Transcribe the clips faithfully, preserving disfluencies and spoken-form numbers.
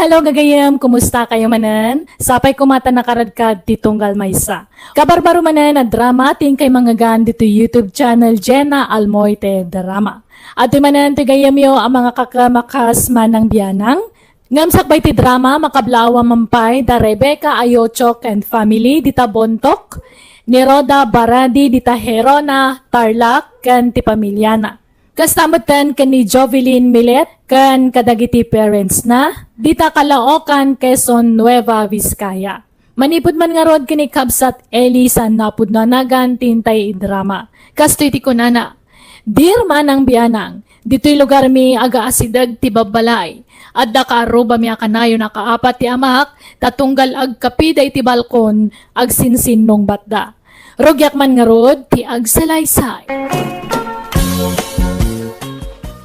Hello, gagayem. Kumusta kayo manen? Sapay kumata nakaradkad ti tunggal maysa. Kabarbaro manen a drama, ti inkay mangngegan dito YouTube channel, Jenna Almoite Drama. Adi manen ti gayemyo a mga kakamakas manang bianang. Ngem sakbay ti drama, makablaawan man pay da Rebecca Ayochok and family, dita Bontoc, ni Rhoda Baradi, dita Gerona, Tarlac, ken ti pamilyana. Kasta metten ken ni Jovelyn Milet ken kadagiti parents na, dita Caloocan, Quezon, Nueva Vizcaya. Manipud man ngarud ken ni Kabsat Eli, saan napudno a nagan ti intay idrama. Kastoy ti kunana, "Dear manang bianang, ditoy lugarmi agaasideg ti babbalay. Adda kaarrubami a kanayon a kaapat ti amak, ta tunggal agkapida iti balkon, agsinsinnungbatda. Rugiak man ngarud ti agsalaysay."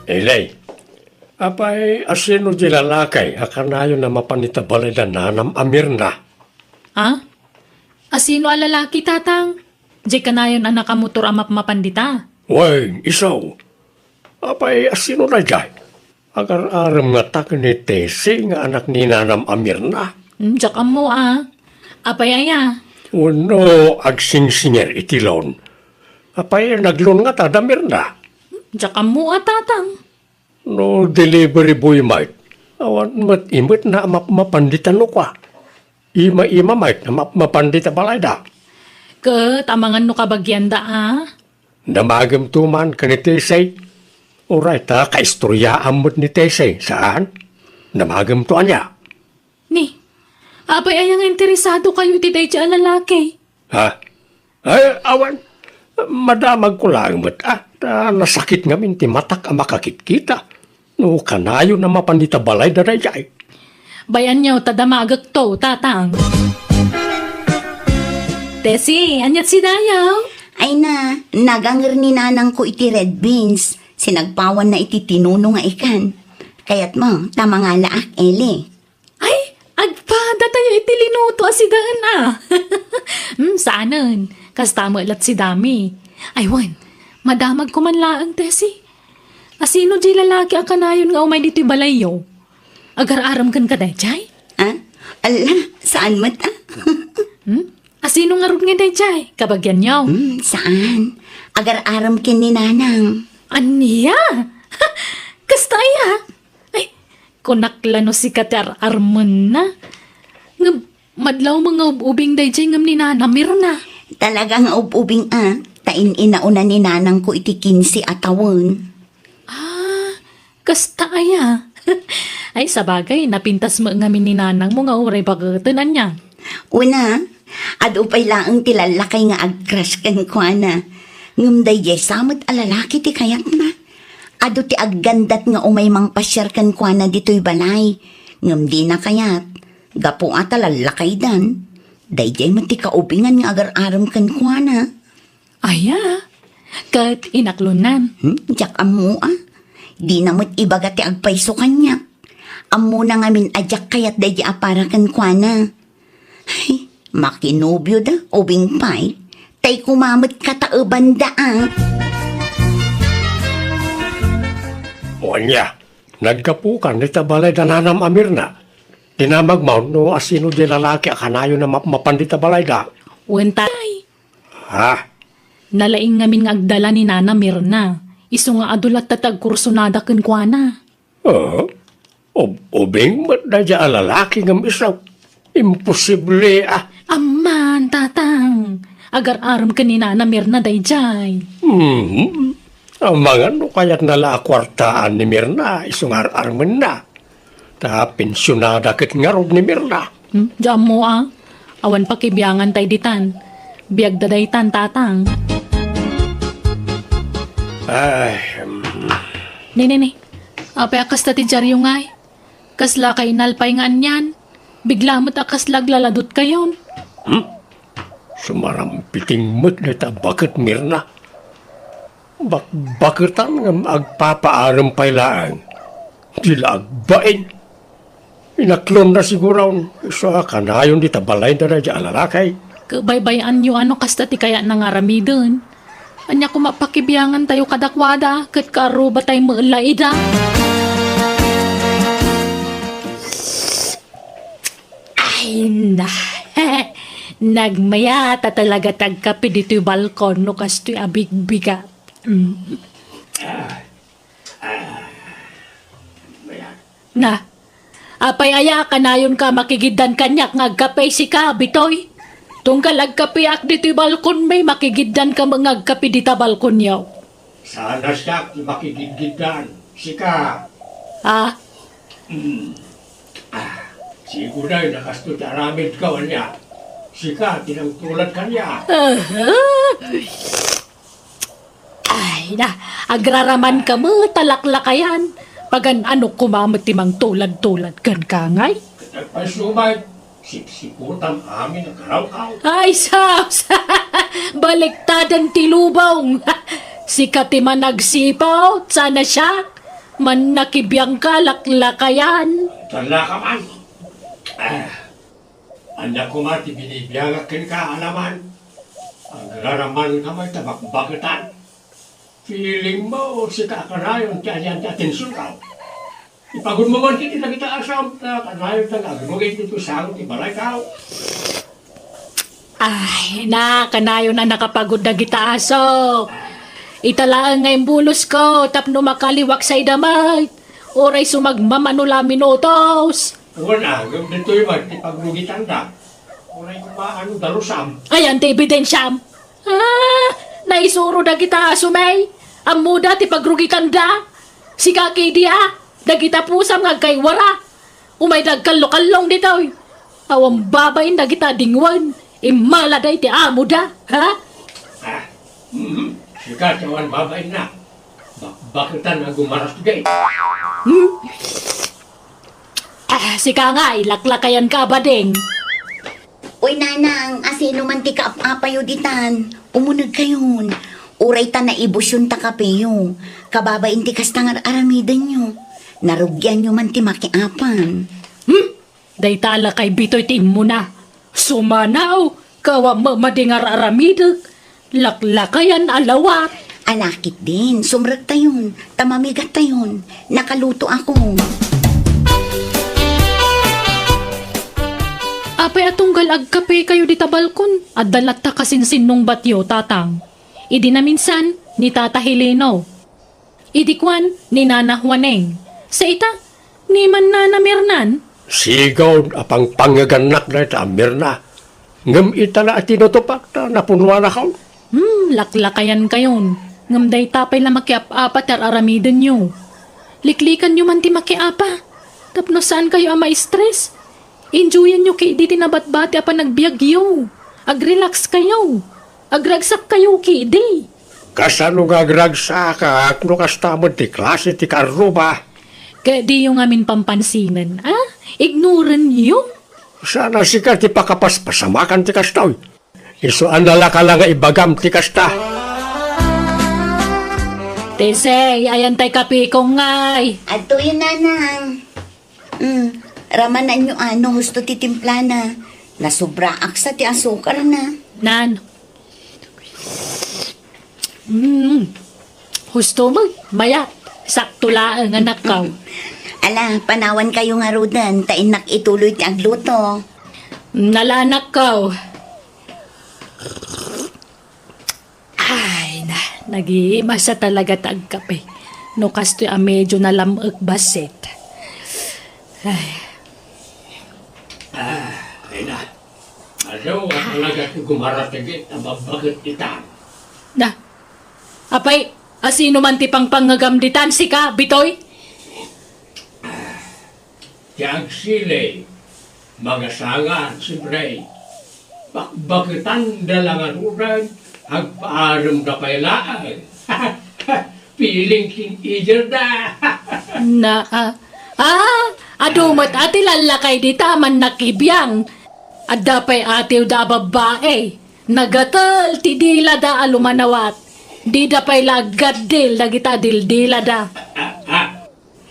Eli, apay, asino di lalaki a kanayon a mapan ita balay da nanam a Mirna? Ha? Asino a lalaki, Tatang? Diay kanayon a nakamotor a mapmapan dita? Wen, isu. Apay, asino daydiay? Agar-arem ngata ken ni Tessie nga anak ni nanam a Mirna? Hmm, diak ammo a. Apay aya? Wenno agsingsingir iti loan? Apay, nag-loan ngata da Mirna? Hmm, diak ammo a, Tatang. No delivery boy met, awan met imet na a mapmapan dita nukua. Ima-ima met a mapmapan dita balayda. Ket amangan no kabagianda a? Damagemto man ken ni Tessie. Uray ta kaistoriaan met ni Tessie, saan? Damagemto ania? Ni, apay aya nga interesado kayo iti daydiay a lalaki? Ha? Ay, awan. Madamagko laeng met, ah, ta nasakit ngamin ti matak a makakitkita. No kanayon a mapan dita balayda daydiay. Bay-anyo ta damagekto, Tatang. Tessie, aniat si Dayaw? Ay na, naganger ni nanangko iti red beans. Sinagpawanna iti tinuno nga ikan. Kayatmo ta mangalaak, Eli? Ay, agpada tayo iti linuto a sidaen a. Hmm, saanen. Kasta met lat si Dami. Ay, wen, madamagko man laeng, Tessie. Asino di lalaki a kanayon nga umay ditoy balayyo? Agar-arem ken ka daydiay? Ah? Ala, saan met a? Hmm? Asino ngarud nga daydiay? Kabagianyo? Hmm, saan. Agar-arem ken ni Nanang. Ania? Kasta aya? Ay, kunak la no sika ti ar-armenna. Ngem, madlaw nga ub-ubing daydiay ngem ni Nana Mirna. Talaga nga ub-ubing a, ta in-inauna ni nanangko iti kinse a tawen. Ah, kasta aya? Ay, sabagay, napintas met ngamin ni nanangmo nga uray baketen, ania? Una, adu pay laeng ti lallakay nga ag-crush kenkuana. Ngem daydiay sa met a lalaki ti kayatna. Adu ti aggandat nga umay mangpasiar kenkuana ditoy balay. Ngem dina kayat. Gapu a ta lallakaydan. Daydiay met ti kaubingan nga agar-arem kenkuana. Aya, ket inaklonnan. Hmm, diak ammo a. Dina met ibaga ti agpayso kaniak. Ammona ngamin a diak kayat daydiay a para kenkuana. Ay, makinobioda, ubing pay. Tay kumamet kataebanda a. O ania, naggapukan dita balay da nanam a Mirna. Dinamagmo no asino di lalaki a kanayon a mapmapan dita balayda. Wen tay. Ha? Nalaing ngamin nga agdala ni Nana Mirna. Isu nga adu latta ti agkursunada kenkuana. Ah? Ub-, ubing met daydiay a lalaki ngem isu. Imposible a. Amman, Tatang. Agar-arem ken ni Nana Mirna daydiay. Hmm. Amangan no kayatna la a kuartaan ni Mirna isu nga ar-armenna. Ta pensionada ket ngarud ni Mirna. Hmm, diak ammo a. Awan pakibiangan tay ditan. Biagda daytan, Tatang. Ay, hmm. Ni, ni, ni. Apay a kasta ti diaryo ngay? Kasla kainalpay nga anian? Bigla met a kasla aglaladutkayon. Hmm? Sumarampiting met dayta baket, Mirna. Bakbaketan ngem agpapaarem pay laeng. Di la agbain. Inaklonna siguron, isu a kanayon dita balayda daydiay a lalaki. Ket baybay-anyo a no kasta ti kayatna nga aramiden. Ania koma pakibiangan tayo kadakuada, ket kaarruba tay met la ida. Inna. Nagmayat a talaga ti agkape ditoy balkon no kastoy a bigbigat. Mm. Na, apay aya, kanayonka makigiddan kaniak nga agkape sika, Bitoy? Tunggal agkapeak ditoy balkonmi, makigiddanka met nga agkape dita balkonyo. Saan a siak ti makigidgiddan, sika. Ah? Hmm. Ah, sigurado na kastoy ti aramidko, ania? Sika ti nangtulad kaniak. Aha. Ay na, agraramanka met a laklakayan. Pagan-anok koma met ti mangtulad-tulad kenka ngay? Ket agpaysubay, sipsiputam amin a karawkaw. Ay, sus! Baliktaden ti lubong! Sika ti managsiput, saan a siak? Mannakibiangka, laklakayan. Tallaka man. Ah. Ania koma ti binibiangak kenka, Alaman? Agraramanka met a bakbaketan. Feeling mo, sika a kanayon ti ayan ti atensionko. Ipagudmo man ket dagita asam, ta kanayonda nga agrugit ditoy sango ti balayko. Ay, na, kanayon a nakapagud dagita aso. Ita laeng nga imbulosko tapno makaliwak sa idamay. Uray sumagmamano la minutos. Wen, ngem ditoy met ti pagrugitanda. Uray koma, ano, dalusam. Ayan ti ebidensiam. Ah, naisuro dagita asumay. Ammoda ti pagrugitanda. Sika kidi a, dagita pusam nga agkaywara. Umay dagkallokallong ditoy. Awan babain dagita dingwen. Immalada iti amoda, ha? Ah, mhm. Sika ti awan babainna. Bakbaketan a gumaras gay. Hmm? Ah, sika ngay, laklakayanka a bading. Uy, nanang, asino man ti kaap-apayo ditan? Umunegkayon. Uray ta naibusyon ta kapeyo. Kababain ti kasta nga ar-aramidenyo. Narugianyo man ti makiapan. Hmm? Dayta a lakay Bitoy ti immuna. Sumanaw, kawa mamadi nga ar-aramidek. Laklakayan a lawat. Alakit din, sumrektayon, ta mamigattayon. Nakaluto ako. Apay a tunggal agkape kayo dita balkon? Adda latta kasinsinnong batyo, tatang. Idi naminsan, ni Tata Heleno. Idi kuan ni Nana Juaneng, sa ita, ni man Nana Mirnan? Sigaw a pangpangngegannak dayta a Mirna. Ngem ita la a tinutupak ta napunuanakon. Hmm, laklakayan kayon. Ngem dayta pay la makiap-apa ti ar-aramidenyo. Liklikanyo man ti makiapa. Tapno saan kayo a ma-stress. Enjoyanyo kidi ti nabatbati a panagbiagyo. Agrelax kayo. Agragsak kayo kidi. Kasano nga agragsak no kasta met ti klase ti karruba? Ket diyo ngamin pampansinen, a? Ignorenyo. Saan a sika ti pakapaspasamakan ti kastoy. Isu a nalaka la nga ibagam ti kasta. Tesey, ayan tay kapikong ngay. Adtoyo, nanang. Mm, ramananyo a no husto ti timplana. Nasubraak sa ti asukarna. Nan. Mm. Husto mo, mayat. Sakto laeng, anakkaw. Ala, panawan kayo ngaruden, ta innak ituloy ti agluto. Nala, anakkaw. Ay, na, nagimasa talaga ta agkape. No kastoy a medyo nalam-ek bassit. Ay. Ah, ay na. Adu, talaga ti gumaratigit a babbaket ditan. Na, apay, asino man ti pangpangngegam ditan, sika, Bitoy? Ti agsili, magasangad, siempre. Bakbaketanda la ngaruden, agpaaremda pay laeng. Feeling teenager da. Na, ah, ah, adu met a ti lallakay dita a mannakibiang. Adda pay atiwda a babbai. Nagatel ti dilada a lumanawat. Dida pay la aggaddil dagita a dildilada. Ah, ah,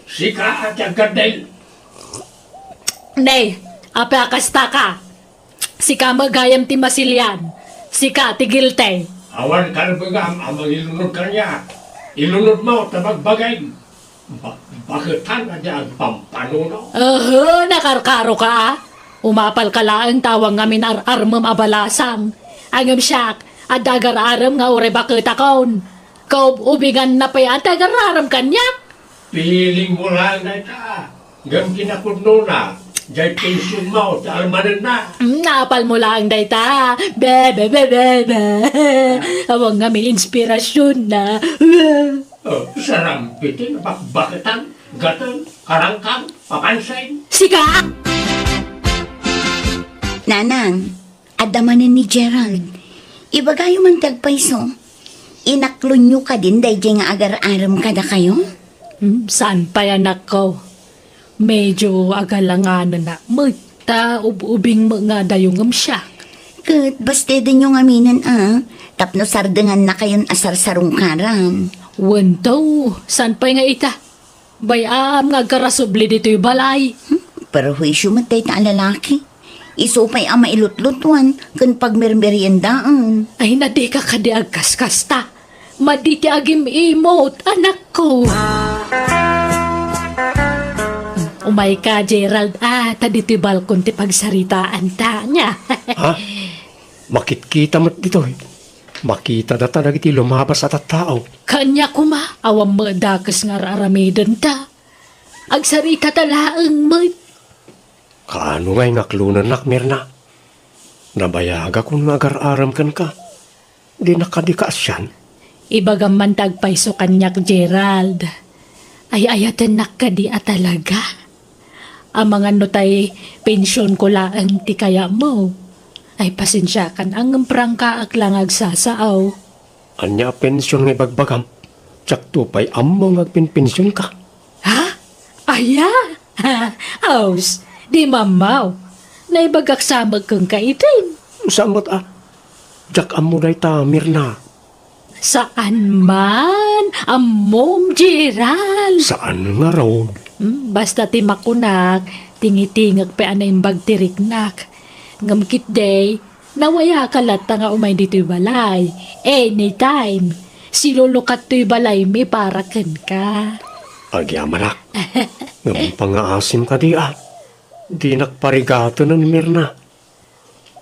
sika ti aggaddil. Nay, apay a kastaka? Sika met gayam ti masilian. Sika ti guilty. Awan karbengam a mangilunod kaniak. Ilunodmo ta bagbagim. Ba-, baketan a di agpampanuno. Aha, nakarkaroka, a? Umapalka laeng ta awan ngamin ar-armem a balasang. Ngem siak, adda agar-arem nga uray baketakon. Kaub-ubinganna pay a ti agar-arem kaniak. Piling mo laeng dayta. Ngem kinapudnona, jay pensionmo ti almanenna. Mm, naapal mo laeng dayta. Be, be, be, be, be. Awan ngamin inspirasionna. Oh, sarampitin, bakbaketan, gateng, karangkang, papansin. Sika! Nanang, adda manen ni Gerald. Ibagayo man ti agpayso. Inaklonyo kadin daydiay nga agar-arem kadakayo? Hmm, saan pay, anakko? Medyo agalanganennak met, ta ub-ubing met nga adayo ngem siak. Ket bastedenyo ngaminen a, tapno sardengannakayon a sarsarungkaran. Wen to, saan pay nga ita? Bay-am nga agkarasubli ditoy balay. Hmm, perhuisyo met dayta a lalaki. Isu pay a mailutlutuan ken pagmermeriendaen. Ay, na dika kadi agkaskasta. Madi ti agim-imot, anakko. Umayka, Gerald, a, ta ditoy balkon ti pagsaritaanta, ania? Ha? Makitkita met ditoy. Makita data dagiti lumabas a tattao. Kanya koma, awan met dakes nga ar-aramidenta. Agsaritata laeng met. Kaano ngay nga aklonennak, Mirna? Nabayagakon nga agar-arem kenka. Dinak kadi kaasian? Ibagam man ta agpayso kaniak, Gerald. Ay-ayatennak kadi a talaga? Amangan no tay pensionko laeng ti kayatmo. Ay, pasensiakan, ngem prangkaak la nga agsasao. Ania a pension nga ibagbagam? Diakto pay ammo nga agpenpensionka. Ha? Aya? Aus, di mammaw. Naibagak sa met kenka itin. Saan met a? Diak ammo dayta, Mirna. Saan man? Ammom, Gerald. Saan ngarud? Hmm, basta ti makunak, tingitingek pay a naimbag ti riknak. Ngem ketdi, nawayaka latta nga umay ditoy balay. Anytime. Silulukat toy balaymi para kenka. Agyamanak. Ngem pangaasim kadi a. Dinak parigatenen, Mirna.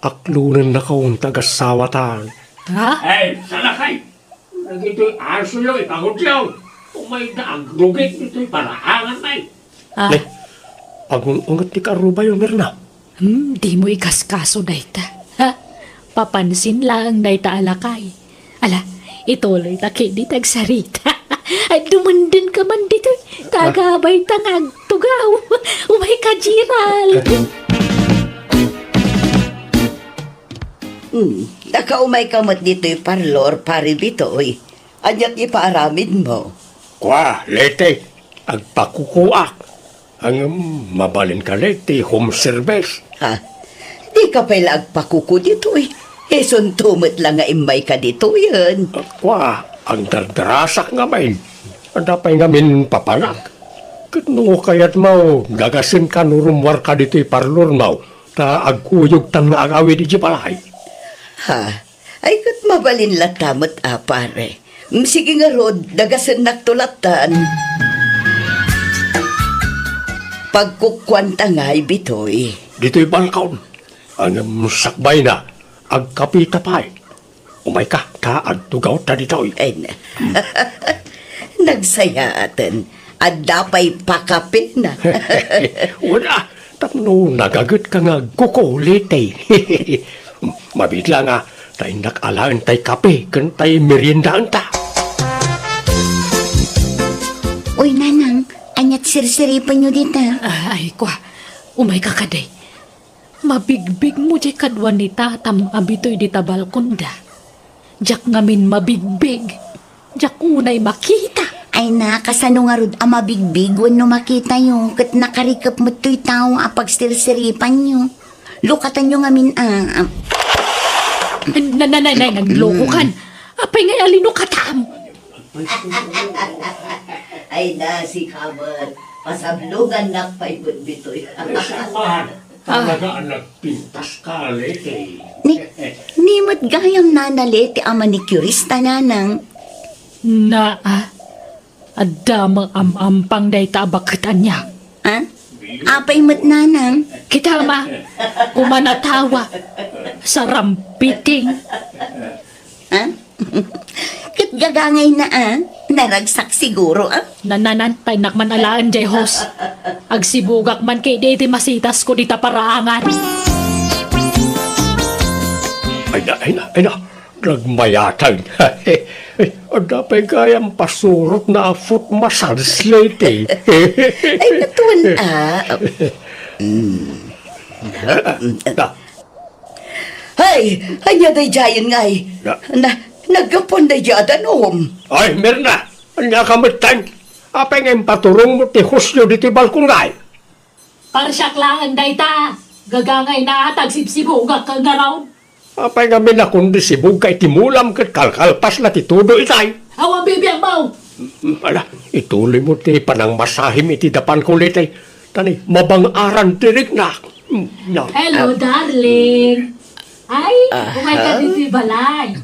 Aklonennakon ti agasawata. Ha? Ay, salakay! Dagitoy asoyo, ipagudyo! Umayda agrugit ditoy paraangan, ay! Ah. Ne, agun-unget ti karubayo, Mirna. Hmm, dimo ikaskaso dayta. Ha? Papansin laeng dayta a lakay. Ala, ituloyta ketdi ti agsarita. Ay, dumundengka man ditoy. Ta agabay ta nga agtugaw. Umayka, Gerald. Hmm, nakaumayka met ditoy parlor, Pare Bitoy. Ania ti ipaaramidmo? Kua, Leti, agpakukuak. Ngem mabalinka, Leti, home service. Ha? Dika pay la agpakuku ditoy. Isunto met la nga immayka ditoyen. Kua, agdardarasak ngamin. Adda pay ngamin papanak. Ket no kayatmo, dagasenka no rummuarka ditoy parlormo, ta agkuyogtan nga agawid idiay balay. Ha? Ay, ket mabalin latta met a, pare. Mm, sige ngarud, dagasennakto lattan. Pagkukuanta ngay, Bitoy. Ditoy balkon. Ngem sakbayna, agkapita pay. Umayka, ta agtugawta ditoy. Ay, na. Nagsayaaten. Adda pay pakapina. Wala, tapno nagagetka nga agkukulit, eh. Mabiit la nga, ta innak alaen tay kape ken tay meriendaenta. Uy, Nanang, aniat sirsiripenyo dita? Ah, ay, kua, umayka kadi. Mabigbigmo diay kadua ni Tatam a Bitoy dita balkonda. Diak ngamin mabigbig. Diak unay makita. Ay na, kasano ngarud a mabigbig wenno makitayo ket nakarikep met toy tao a pagsirsiripanyo? Lukatanyo ngamin a, a- Na, na, na, na, naglokokan. Apay ngay a linukatam? Ay na, sika met. Pasablongannak pay met, Bitoy. Ay, saan? Talaga a nagpintas ka, Leti. Ni, ni met gayam, Nana Leti, a manicurista, Nanang. Naa, adda met am-ampang dayta a baket ania. Ha? Apay met, nanang? Kita, ma. Kumanatawa. Sarampiting. Ha? Ket gagangayna, a? Naragsak siguro, a? Nananan, ta innak man alaen diay hose. Agsibugak man ketdi iti masitasko dita paraangan. Ay na, ay na, ay na. Nagmayatan. Ay, adda pay gayam pasurotna a foot massage layti. Ay, natuan, a. Mm. Na, Hay, ania daydiayen ngay? Na- Na, naggapuan daydiay a danum. Ay, Mirna, ania ka metten? Apay nga impaturongmo ti hose-yo ditoy balkon ngay? Parsiak laeng dayta. Gagangayna a ta agsibsibugak ngarud. Apay ngamin a kundi sibugka iti mulam ket kalkalpasna ti tudo itay? Awan bibiag mo! Mm, ala, ituloymo ti panangmasahim iti dapanko, layti. Ta ni, mabang-aran ti riknak. Mm, na. Hello, darling. Ay, umay ka ditoy balay.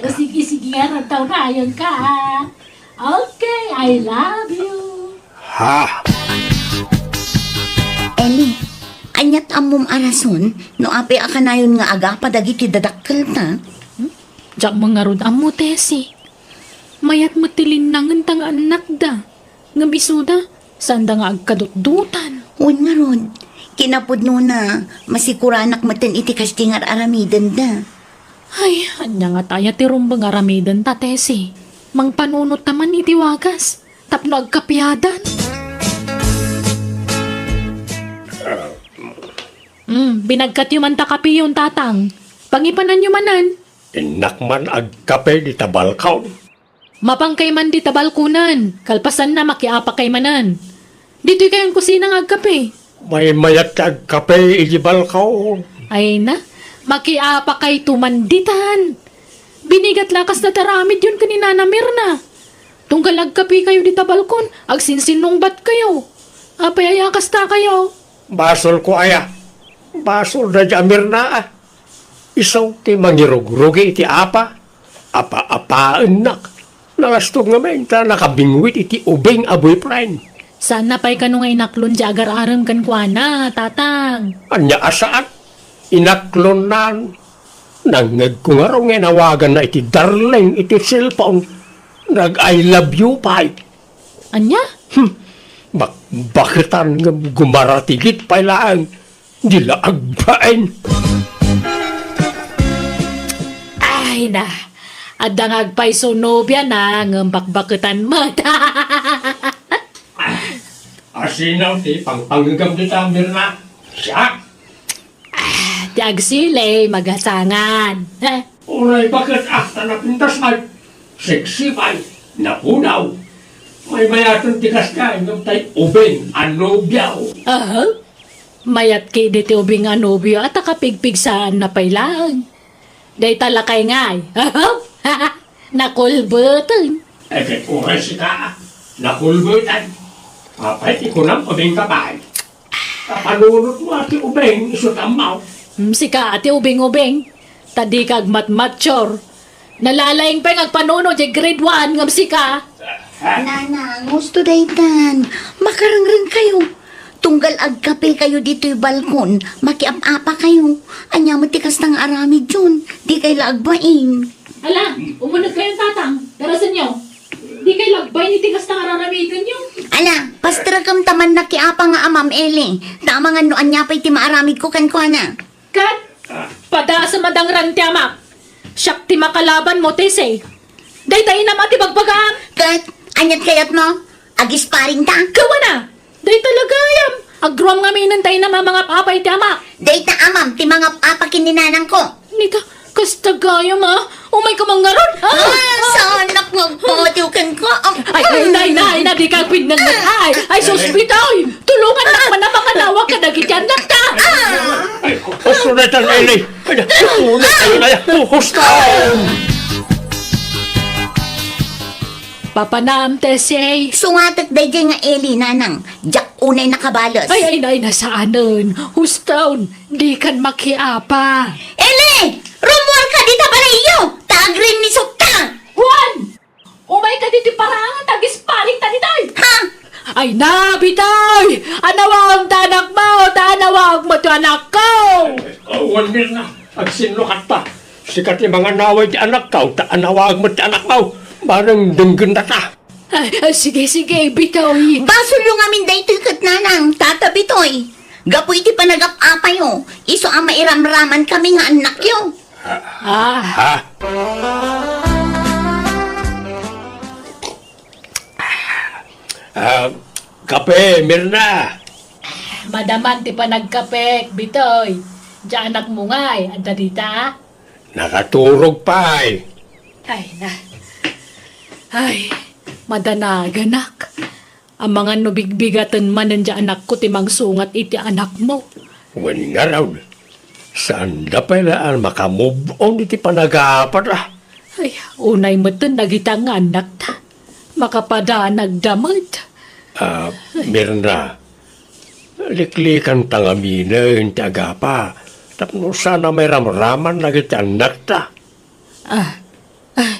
O sige, sige, ngarud ta unayenka, a. Okay, I love you. Ha? Eli, aniat ammom a rason no apay a kanayon nga agapa dagiti dadakkelta? Hmm? Diak man ngarud ammo, Tessie. Mayat met ti linnangenta nga annakda. Ngem isuda, saanda nga agkadutdutan. Wen ngarud, kinapudnona, masikuranak metten iti kasdi nga ar-aramidenda. Ay, ania ngata aya ti rumbeng aramidenta, Tessie? Mangpanunotta man iti wagas tapno agkapiadan. Hmm, binagkatyo man ta kapiyon, Tatang. Pangipananyo manen. Innak man agkape dita balkon. Mapankay man dita balkonen, kalpasanna, makiapakay manen. Ditoy kayon kusina nga agkape. Maymayat ti agkape iti balkon. Ay na, makiapakayto man ditan. Binigat la kasta ti aramidyon ken ni Nana Mirna. Tunggal agkapekayo dita balkon, agsinsinnungbatkayo. Apay aya kastakayo? Basolko aya. Basol daydiay a Mirna, a. Isu ti mangirugrugi iti apa. Apa-apaennak. Nalastog ngamin ta nakabingwit iti ubing a boyfriend. Saanna pay kano nga inaklon diay agar-arem kenkuana, Tatang? Ania a saan? Inaklonnan. Nangngegko ngarud nga inawaganna iti darling iti cellphone. Nag-I love you pay. Ania? Hmm. Bakbaketan ngem gumaratigit pay laeng. Di la agbain. Ay na, adda nga agpayso nobiana ngem bakbaketan met. Asino ti pangpangngegam dita, Mirna? Siak? Ah, ti agsili, magasangan. Uray baket, ah, ta napintas pay. Sexy pay. Napudaw. Maymayaten ti kasta, ngem tay ubing a nobiaw. Aha. Mayat ketdi ti ubing a nobio a ta kapigpigsaanna pay laeng. Dayta lakay ngay. Nakulbeten. Eh, ket uray sika, nakulbeten. Apay ti kunam, ubing ka pay? Kapanunotmo a ti ubing, isu ti ammo. Hmm, sika a ti ubing-ubing. Ta dika agmatmature. Nalalaing pay nga agpanunot diay grade one ngem sika. Nanang, husto daytan. Makarengrengkayo. Tunggal agkapekayo ditoy balkon, makiap-apakayo. Ania met ti kasta nga aramidyon? Dikay la agbain. Ala, umunegkayo, Tatang. Darasenyo. Dikay la agbain iti kasta nga ar-aramidenyo. Ala, pasterekam ta mannakiapa nga amam, Eli. Ta amangan no ania pay ti maaramidko kenkuana. Ket, padasem a dangran ti amak. Siak ti makalabanmo, Tessie. Dayta inam a ti bagbagaam. Ket, aniat kayatmo? Agisparingta? Kawana! Dayta la gayam. Agruam ngaminen ta inam a mangap-apa iti amak. Dayta amam ti mangap-apa ken ni nanangko. Nita, kasta gayam, a. Umayka man ngarud, a. Ah, saanak nga agpatiw kenka. Am-, Ay, ay, nay, nay, nay, dika agpinnengneng. Ay, ay, sus, bitay. Tulongannak man a manganawag kadagiti annakta. Ay, usto daytan, Eli. Ay, usto daytan, ay, husto. Papanam, Tessie. Sungatek daydiay nga Eli, nanang. Diak unay nakabales. Ay, ay, nay, nasaanen. Huston, dikan makiapa. Eli! Rummuarka dita balayyo! Ta agrinnisokta! Juan! Umayka ditoy paraangan ta agisparingta ditoy! Ha? Ay na, Bitoy! Anawagmo ti anakmo, ta anawagmo ti anakko! Awan, Mirna. Agsinnukatta. Sika ti manganaway ti anakko, ta anawagmo ti anakmo. Bareng denggenda ta. Ay, ay, sige, sige, Bitoy. Basolyo ngamin daytoy ket nanang, tata Bitoy. Gapu iti panagap-apayo, isu a mairamraman kami nga annakyo. Ah. Ha? Ah, kape, Mirna. Madaman ti panagkapek, Bitoy. Diay anakmo ngay, adda dita? Nakaturog pay. Ay, na. Ay, madanaganak. Amangan no bigbigaten manen diay anakko ti mangsungat iti anakmo. Wen ngarud, saanda pay la a makamove on iti panagapda. Ay, unay metten dagita nga annakta. Makapadanagda met. Ah, Mirna, liklikanta ngaminen ti agapa tapno saan a mairamraman dagiti annakta. Ah, ah,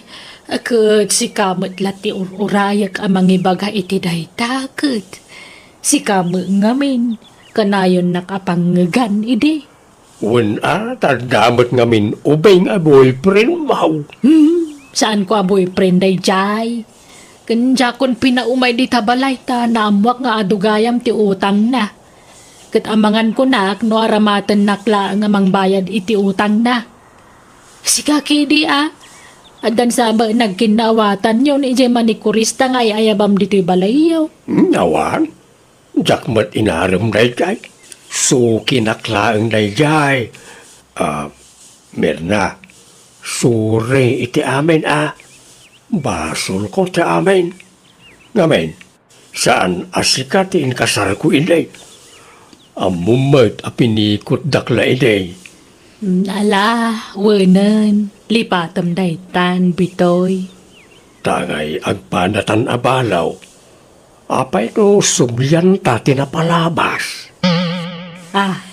ket sika met la ti ur-urayek a mangibaga iti dayta, ket sika met ngamin, kanayonnak a pangngegan idi. Wen a, ta adda met ngamin ubing a boyfriend mo. Hmm, saanko a boyfriend daydiay. Ken diakon pinaumay dita balay ta naammoak nga adu gayam ti utangna. Ket amangan kunak no aramatennak laeng a mangbayad iti utangna. Sika kadi a, addan sa met nagkinnaawatanyo idiay manikurista nga ay-ayabam ditoy balayyo. Hmm, awan. Diak met inarem daydiay. Sukinak laeng daydiay. Ah, Mirna, sorry iti amin a. Basolko ti amin. Ngamin, saan a sika ti inkasarko idi. Ammom met a pinikutdak la idi. Mm, ala, wenen, lipatem daytan, Bitoy. Ta ngay agpanatan a balaw, apay no sublianta ti napalabas? Ah,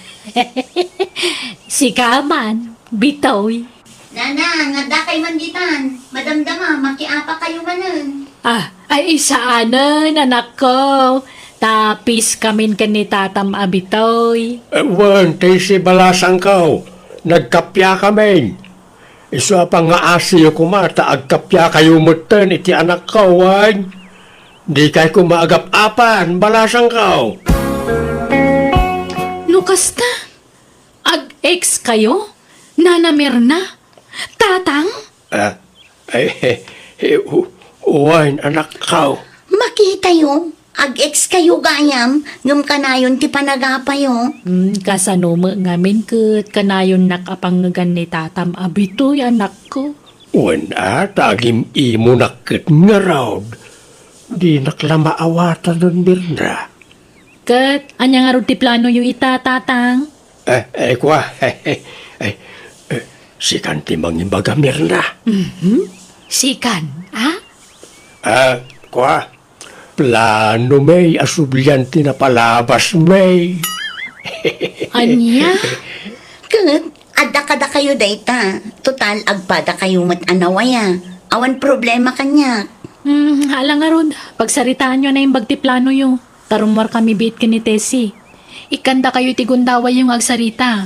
sika man, Bitoy. Nana, nga adda kay man ditan. Madamdama, makiapakayo manen. Ah, ay, saanen, anakko. Ta peace kamin ken ni tatam a Bitoy. Eh, wen, ti si balasangko. Nagkappiakamin. Isu a pangngaasiyo koma ta agkappiakayo metten iti anakko, wen. Dikay koma agap-apan, balasangko. No kasta, ag-ex kayo, Nana Mirna? Tatang? Ah, ay, eh, eh, u-, uwain, anakko. Makitayo, ag-ex kayo gayam, ngem kanayon ti panagapayo. Hmm, kasano met ngamin ket kanayonnak a pangngegan ni tatam a Bitoy, anakko? Wen a, ta agim-imonak ket ngarud. Dinak la maawatan, Mirna. Ket ania ngarud ti planoyo ita, Tatang? Eh, eh, kua. Eh, eh, sikan ti mangibaga, Mirna. Mhm. Sikan, a? Ah, kua. Plano mi a sublian ti napalabas mi. Ania? Ket adda kadakayo dayta. Total, agpadakayo met a nawaya. Awan problema kaniak. Hmm, ala ngarud, pagsaritaanyo a naimbag ti planoyo. Ta rummuarkami biit ken ni Tessie. Ikkandakayo iti gundawayyo nga agsarita.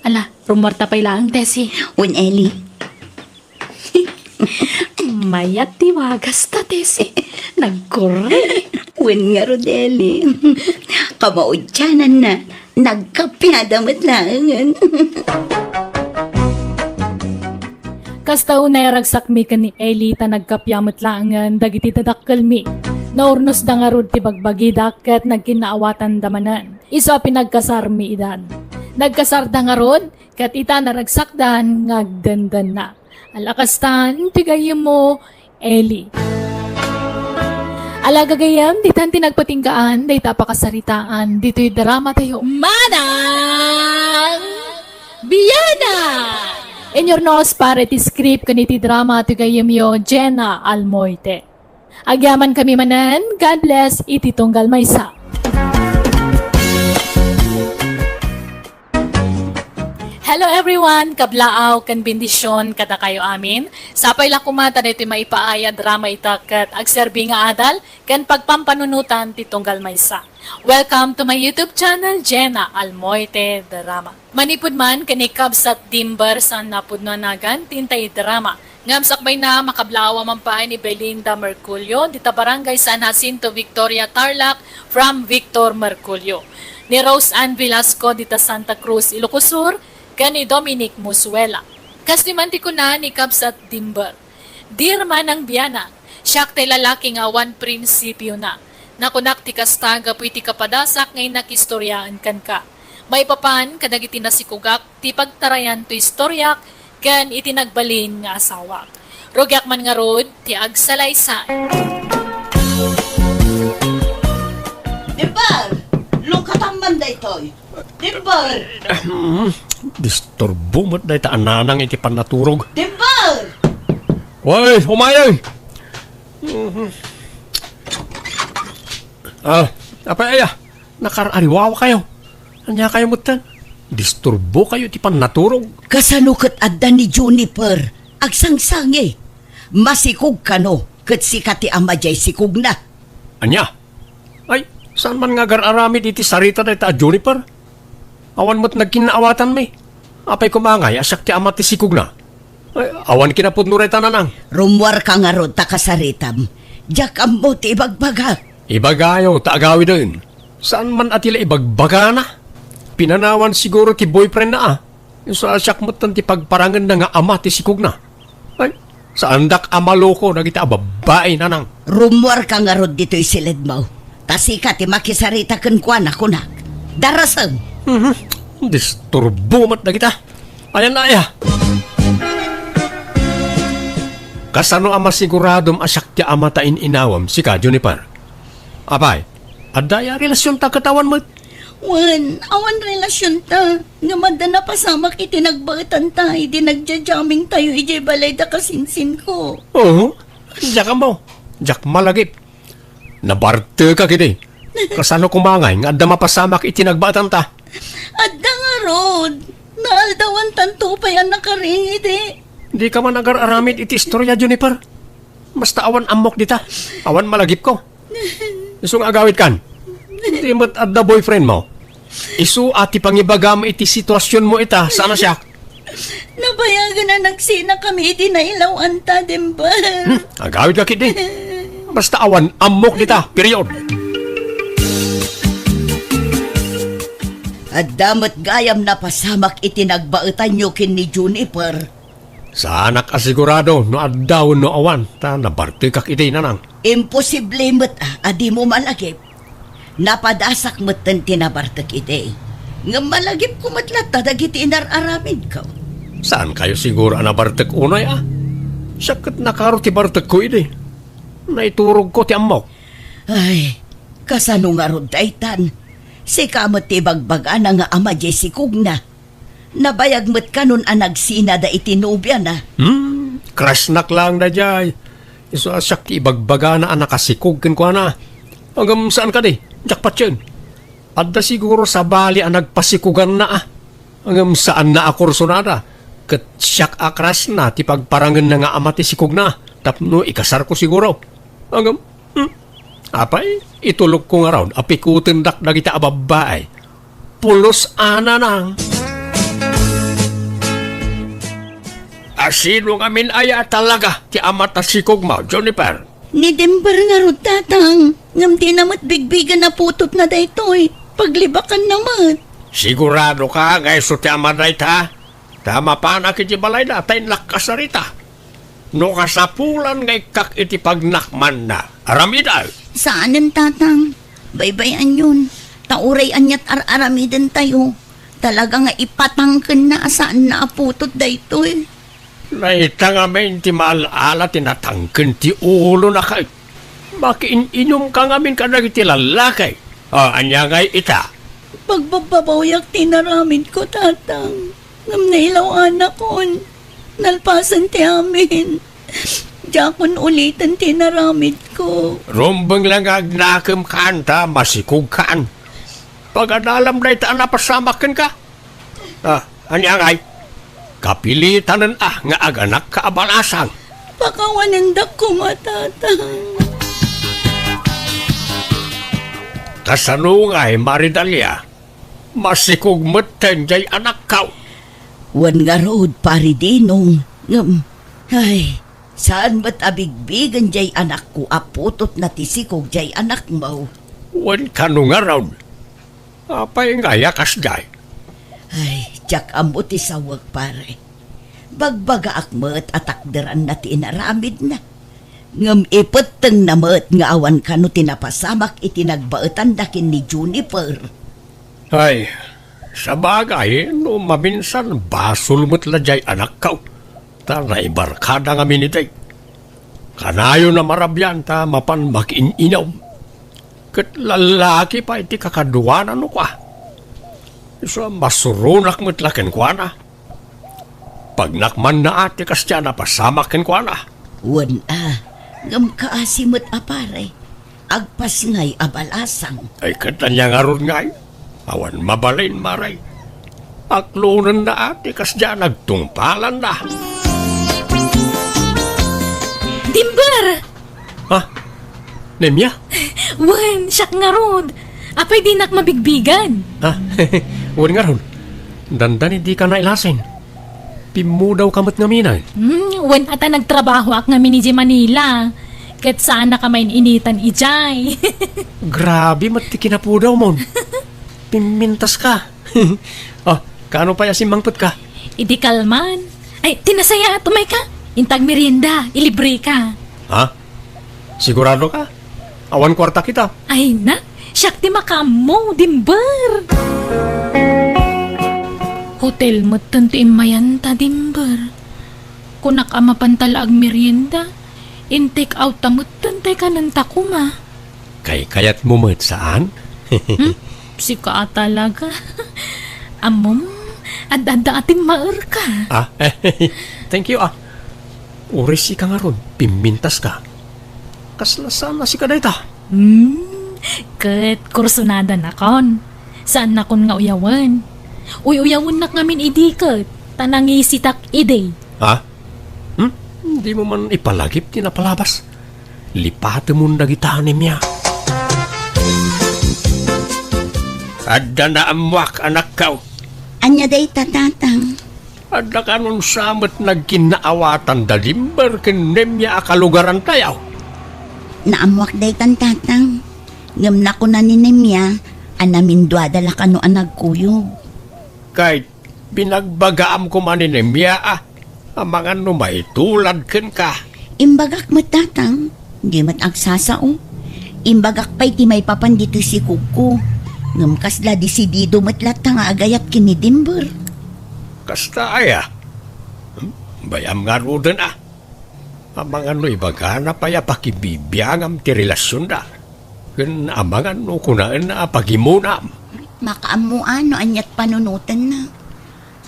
Ala, rummuarta pay laeng, Tessie. Wen, Eli. Mayat ti wagasta, Tessie. Nagkurre. Wen ngarud, Eli. Kamaudiananna, nagkappiada met laengen. Kasta unay a ragsakmi ken ni Eli ta nagkappia met laengen dagiti dadakkelmi. Naurnosda ngarud ti bagbagida ket nagkinnaawatanda manen. Isu a pinagkasarmi idan. Nagkasarda ngarud ket ita naragsakdan nga agdendennak. Ala kastan ti gayyemmo, Eli. Ala gagayyem, ditan ti nagpatinggaan dayta a pakasaritaan ditoy dramatayo. Manang Biana! In your nose, para iti script ken iti drama ti gayyemyo, Jenna Almoite. Agyamankami manen, God bless iti tunggal maysa. Hello everyone! Kablaaw ken bendision kadakayo amin. Sapay la koma ta daytoy maipaay a drama ita ket agserbi nga adal ken pagpampanunotan ti tunggal maysa. Welcome to my YouTube channel, Jenna Almoite Drama. Manipud man ken ni Kabsat Dimber saan napudno a nagan ti intay drama. Ngem sakbayna, makablaaw a mampaay ni Belinda Merculio, dita Barangay San Jacinto, Victoria, Tarlac, from Victor Merculio. Ni Rose Ann Velasco, dita Santa Cruz, Ilocos Sur, ken ni Dominic Musuela. Kastoy man ti kuna ni Kabsat Dimber, "Dear Manang Bianang, siak ti lalaki nga awan prinsipiona. Nakunak ti kasta gapu iti kapadasak nga innak istoriaen kenka. Maipapan kadagiti nasikugak ti pagtarayan to istoriak ken iti nagbalin nga asawak. Rugiak man ngarud ti agsalaysay." Dimber! Lungkatam man daytoy! Dimber! Hmm, disturbo met dayta a nanang iti pannaturog. Dimber! Way, umayay! Ah, apay aya? Nakar-ariwawakayo. Ania kayo metten? Disturbo kayo iti pannaturog. Kasano ket adda ni Juniper? Agsangsangi. Masikog kano ket sika ti ama diay sikogna. Ania? Ay, saan man nga agar-aramid iti sarita dayta a Juniper? Awan met nagkinnaawatanmi. Apay koma ngay a siak ti ama ti sikogna? Ay, awan kinapudno dayta, nanang. Rummuarka ngarud ta kasaritam. Diak ammo ti ibagbaga. Ibagayo ta agawiden. Saan man a ti la ibagbagana? Pinanawan siguro ti boyfriendna a. Isu a siak metten ti pagparangenna nga ama ti sikogna. Ay, saandak a maloko dagita a babbai, nanang. Rummuarka ngarud ditoy siledmo. Ta sika ti makisarita kenkuana, kunak. Darasem! Mhm. Disturbo met dagita. Ayan na aya. Kasano a masiguradom a siak ti ama ta in-inawam, sika, Juniper? Apay, adda aya relasionta ket awan met? Wen, awan relasionta. Ngem adda napasamak iti nagbaetanta idi nagja-jammingtayo idiay balay da kasinsinko. Oo, diak ammo. Diak malagip. Nabartekak idi. Kasano koma ngay nga adda mapasamak iti nagbaetanta? Adda ngarud. Naaldawantanto pay a nakaring idi. Dika man agar-aramid iti istoria, Juniper. Basta awan ammok dita. Awan malagipko. Isu nga agawidkan. Di met adda boyfriendmo. Isu a ti pangibagam iti situasionmo ita, saan a siak. Nabayagen a nagsinakami idi nailaw-anta, Dimber. Hmm, agawidka ketdi. Basta awan ammok dita, period. Adda met gayam napasamak iti nagbaetanyo ken ni Juniper. Saanak a sigurado no adda wenno awan, ta nabartekak idi, nanang. Imposible met a, a dimo malagip. Napadasak metten ti nabartek idi. Ngem malagipko met latta dagiti inar-aramidko. Saankayo siguro a nabartek unay a? Siak ket nakaro ti bartekko idi. Naiturogko ti ammok. Ay, kasano ngarud daytan? Sika met ti ibagbagana nga ama diay sikogna. Nabayag met kanon a nagsinada iti nobiana. Hmm, crushnak laeng daydiay. Isu a siak ti ibagbagana a nakasikog kenkuana. Ngem saan kadi, diak patien. Adda siguro sabali a nagpasikuganna a. Ngem saanna a kursonada. Ket siak a crushna ti pagparangenna nga ama ti sikogna tapno ikasarko siguro. Ngem, hmm, apay, itulokko ngarud a pikutendak dagita a babbai. Pulos a nanang. A sino ngamin aya talaga ti ama ta sikogmo, Juniper? Ni Dimber ngarud, tatang. Ngem dina met bigbigen a putotna daytoy. Paglibakanna met. Siguradoka nga isu ti ama dayta? Ta mapanak iti balayda ta innak kasarita. No kasapulan nga ikkak iti pagnakmanna, aramidam. Saanen, tatang. Baybay-anyon. Ta uray aniat ar-aramidentayo, talaga nga ipatangkenna a saanna a putot daytoy. Dayta ngamin ti maal-ala ti natangken ti ulona ket makiin-inumka ngamin kadagiti lallaki. O, ania ngay ita? Pagbabbabawiak ti inaramidko, tatang. Ngem nailaw-anakon. Nalpasen ti amin. Diakon uliten ti inaramidko. Rumbeng la nga agnakem kan ta masikog kan. Pagadalam dayta a napasamak kenka. Ah, Ania ngay? Kapilitanen a nga aganakka a balasang. Pakawanendak koma, Tatang. Kasano ngay, Maridalia? Masikog metten jay anakkaw. Wen ngarud, Pari Dinong, ngem, ay, saan met a bigbigen jay anakko a putotna ti sikog jay anakmo. Wen kano ngarud? Apay ngay a kasdiay? Ay, diak ammo ti sawek, pare. Bagbagaak met a takderanna ti inaramidna. Ngem ipettengna met nga awan kano ti napasamak iti nagbaetanda ken ni Juniper. Ay, sabagay, no maminsan, basol met la jay anakkaw, ta naibarkada ngamin idi. Kanayon a marabian ta mapan makiin-inom. Ket lallaki pay ti kakaduana no kua. Isu a masuronak met la kenkuana. Pagnak man a ti kasdiay a napasamak kenkuana. Wen a, ngem kaasi met a pare, agpasngay a balasang. Ay, ket ania ngarud ngay? Awan mabalin, mare. Aklonenna a ti kasdiay a nagtungpalanna. Dimber! Ha? Nemia? Wen, siak ngarud. Apay dinak mabigbigan? Ha? Wen ngarud. Dandani dika nailasin. Pimmudawka met ngamin. Hmm, wen a ta nagtrabahoak ngamin idiay Manila. Ket saannak a main-initan idiay. Grabe met ti kinapudawmon. Pimmintaska. Ah, kano pay a simmangpetka? Idi kalman. Ay, ti nasayaat, umayka. Inta agmerienda, ilibreka. Ha? Siguradoka? Awan kuartak ita. Ay na, siak ti makaammo, Dimber. Hotel metten ti immayanta, Dimber. Kunak a mapanta la agmerienda, in-take out ta metten tay kanenta koma. Kaykayatmo met, saan? Hmm? Sika a talaga. Ammom, ad-adda a timmaerka. Ah, thank you, ah. Uray sika ngarud, pimmintaska. Kasla saan a sika dayta? Hmm, ket kursunada nakon. Saannakon nga uyawen. Uy-uyawennak ngamin idi ket, ta nangisitak idi. Ha? Hmm? Dimo man ipalagip ti napalabas. Lipatemon dagita, Nemia. Adda naammoak, anakko. Ania dayta, Tatang? Adda kanon sa met nagkinnaawatan da Dimber ken Nemia a kalugarantayo? Naammoak daytan, Tatang. Ngem nakuna ni Nemia a naminduada la kano a nagkuyog. Kay binagbagaam koma ni Nemia a, amangan no maitulad kenka. Imbagak met, Tatang. Di met agsasao. Imbagak pay ti maipapan ditoy sikogko. Ngem kasla desidido met latta nga agayat ken ni Dimber. Kasta aya? Hmm? Bay-am ngaruden a. Amangan no ibagana pay a pakibibiangam ti relasionda. Ken amangan no kunaenna a pagimunam. Makaammoan no aniat panunotenna.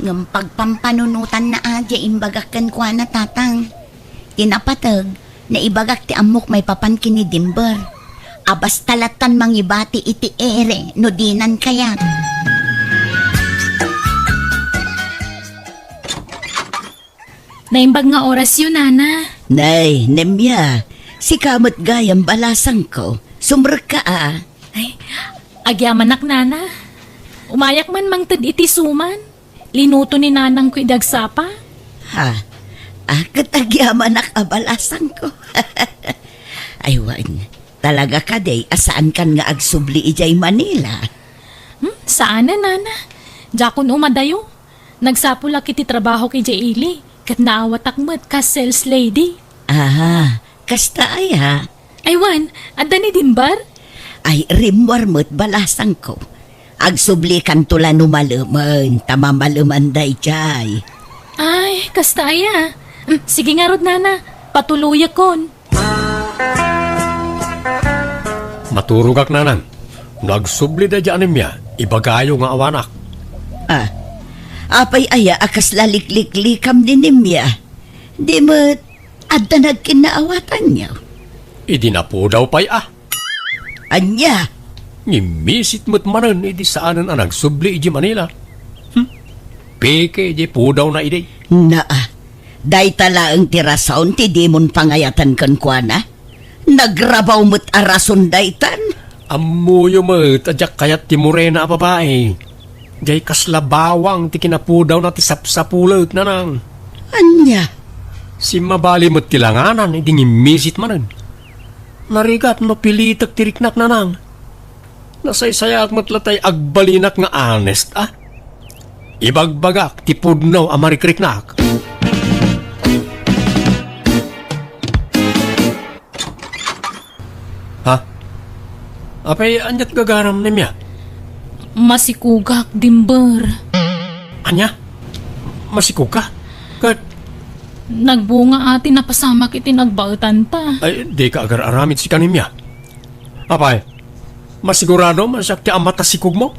Ngem pagpampanunotanna a diay imbagak kenkuana, Tatang. Ti napateg, naibagak ti ammok maipapan ken ni Dimber. A basta lattan mangibati iti ere no dinan kayat. Naimbag nga orasyo, Nana. Nay, Nemia, sika met gayam balasangko. Sumrekka a. Ay, agyamanak, Nana. Umayak man mangted iti suman. Linuto ni nanangko idi agsapa. Ha? Ah, ket agyamanak a balasangko. Ay, wen, talaga kadi a saankan nga agsubli idiay Manila? Hmm, saanen, Nana. Diakon umadayo. Nagsapulak iti trabahok idiay ili, ket naawatak met kas sales lady. Aha, kasta aya? Ay, wen, adda ni Dimber? Ay, rimmuar met balasangko. Agsublikanto la no malemen, ta mamaleman daydiay. Ay, kasta aya? Mm, sige ngarud, Nana. Patuloyakon. Maturogak, Nanang. No agsubli daydiay a Nemia, ibagayo nga awanak. Ah, apay aya a kasla likliklikam ni Nemia? Di met adda nagkinnaawatanyo? Idi napudaw pay a. Ania? Ngimmisit met manen idi saanen a nagsubli idiay Manila. Hmm? peke diay pudawna idi. Naa, dayta laeng ti rason ti dimon pangayatan kenkuana. Nagrabaw met a rason daytan. Ammoyo met a diak kayat ti morena a babai. Diay kasla bawang ti kinapudawna ti sapsapulet, Nanang. Ania? Simmabali met ti langanan idi ngimmisit manen. Narigat no pilitek ti riknak, Nanang. Nasaysayaat met latay agbalinak nga honest, a? Ibagbagak ti pudno a marikriknak. Ha? Apay, aniat gagaram, Nemia? Masikogak, Dimber. Ania? Masikogka? Ket nagbunga a ti napasamak iti nagbaetanta. Ay, dika agar-aramid sika, Nemia. Apay, masiguradom a siak ti ama ta sikogmo?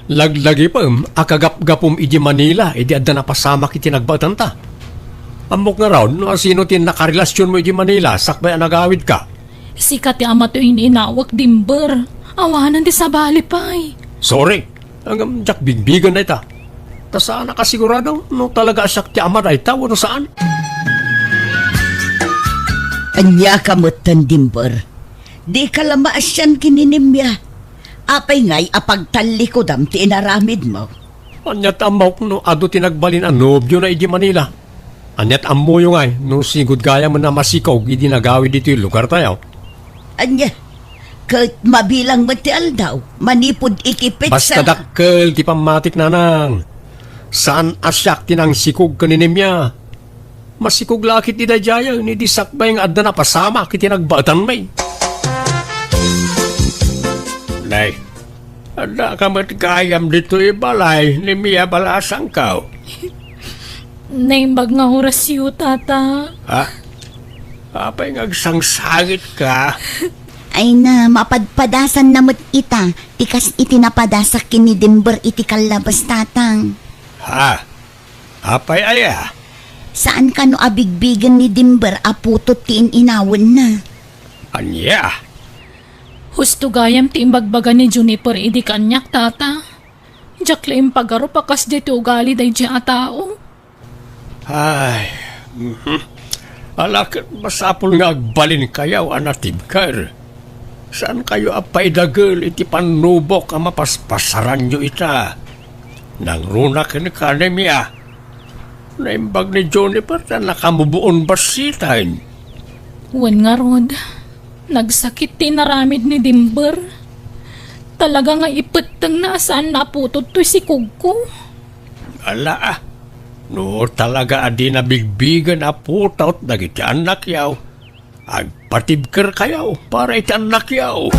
Laglagipem a kagapgapom idi Manila idi adda napasamak iti nagbaetanta. Ammok ngarud no asino ti nakarelasionmo idi Manila sakbay a nagawidka. Sika ti ama ti in-inawek, Dimber. Awanen ti sabali pay. Sorry. Ngem diak bigbigen dayta. Ta saanak a sigurado no talaga a siak ti ama dayta wenno saan. Ania ka metten, Dimber? Dika la maasian ken ni Nemia. Apay ngay a pagtallikudam ti inaramidmo? Aniat ammok no adu ti nagbalin a nobiona idi Manila? Aniat ammoyo ngay no sigud gayamen a masikog idi nagawid ditoy lugartayo? Ania? Ket mabilang met ti aldaw manipud iti petsa. Basta dakkel ti pammatik, Nanang. Saan a siak ti nangsikog ken ni Nemia. Masikog la ketdi daydiayen idi sakbay nga adda napasamak iti nagbaetanmi. Nay, addaka met gayam ditoy balay, Nemia, balasangko. Naimbag nga orasyo, Tata. Ha? Apay nga agsangsangitka? Ay na, mapadpadasanna met ita, ti kas iti napadasak ken ni Dimber iti kallabas, Tatang. Ha? Apay aya? Saan kano a bigbigen ni Dimber a putot ti in-inawenna? Ania? Husto gayam ti imbagbaga ni Juniper idi kaniak, Tata. Diak la impagarup a kasdiay ti ugali daydiay a tao. Ay, mhm. Ala ket masapul nga agbalinkayo a natibker. Saankayo a paidagel iti pannubok a mapaspasaranyo ita. Nangruna kenka, Nemia. Naimbag ni Juniper ta nakamuboon bassiten. Wen ngarud, nagsakit ti inaramid ni Dimber. Talaga nga ipettengna a saanna a putot toy sikogko. Ala, a, no talaga a dina bigbigen a putot dagiti annakyo, agpatibkerkayo para iti annakyo.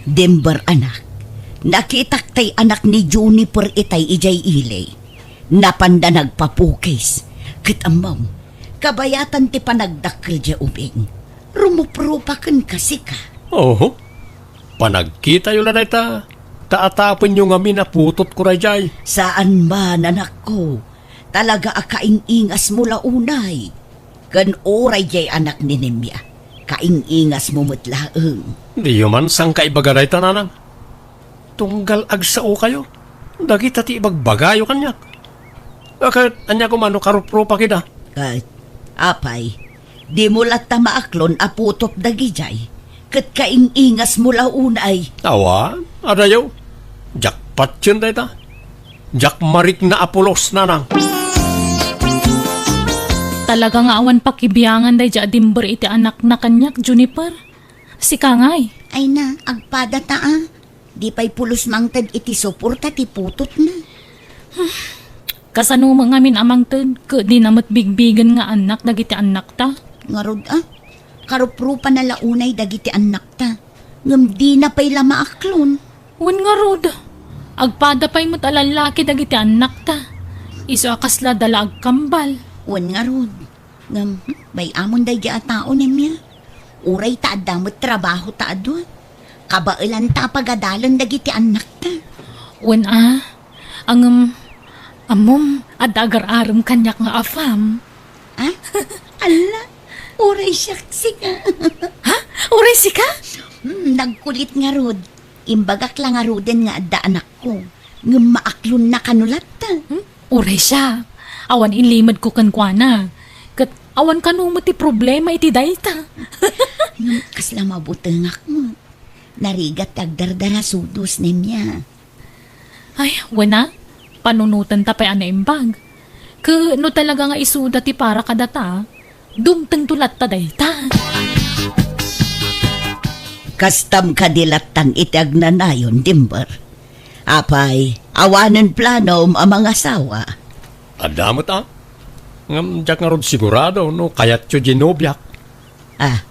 Dimber, anak, nakitak tay anak ni Juniper itay idiay ili. Napanda nagpapukis. Ket ammom, kabayatan ti panagdakkel diay ubing. Rumuprupa kenka, sika. Oho. Panagkitayo la dayta, ta atapenyo ngamin a putotko daydiay. Saan man, anakko. Talaga a kaing-ingasmo la unay. Ken uray diay anak ni Nemia, kaing-ingasmo met laeng. Diyo man sangkaibaga dayta, nanang. Tunggal agsaokayo, dagita ti ibagbagayo kaniak. A, ket ania koma no karuprupakida? Ket, apay, dimo latta maaklon a putot dagidiay, ket kaing-ingasmo la unay. Awan, adayo. Diak patien dayta. Diak marikna a pulos, nanang. Talaga nga awan pakibiangan daydiay a Dimber iti anakna kaniak, Juniper. Sika ngay. Ay na, agpada ta a. Di pay pulos mangted iti suporta ti putotna. Kasano met ngamin a mangted, ket dina met bigbigen nga annak dagiti annakta? Ngarud a, karuprupana la unay dagiti annakta. Ngem dina pay la maaklon. Wen ngarud, agpada pay met a lallaki dagiti annakta. Isu a kasla da la agkambal. Wen ngarud, ngem, hmm, bay-amon daydiay a tao, Nemia. Uray ta adda met trabaho ta adu, kabaelanta a pagadalen dagiti annakta. Wen a, ngem, ammom, adda agar-arem kaniak nga afam. Ah? Alla, uray siak, sika. Ha? Uray sika? Hmm, nagkulit ngarud. Imbagak la ngaruden nga adda anakko. Ngem maaklonna kano latta. Hmm? Uray siak. Awan inlimedko kenkuana. Ket awan kano met ti problema iti dayta. Ngem kasla mabutengak met. Narigat ti agdardarasudos, Nemia. Ay, wen a, panunotenta pay a naimbag. Ket no talaga nga isuda ti para kadata, dumtengto latta dayta. Kastam kadi lattan iti agnanayon, Dimber? Apay, awanen planom a mangasawa? Adda met a. Ngem diak ngarud sigurado no kayatyo di nobiak. Ah,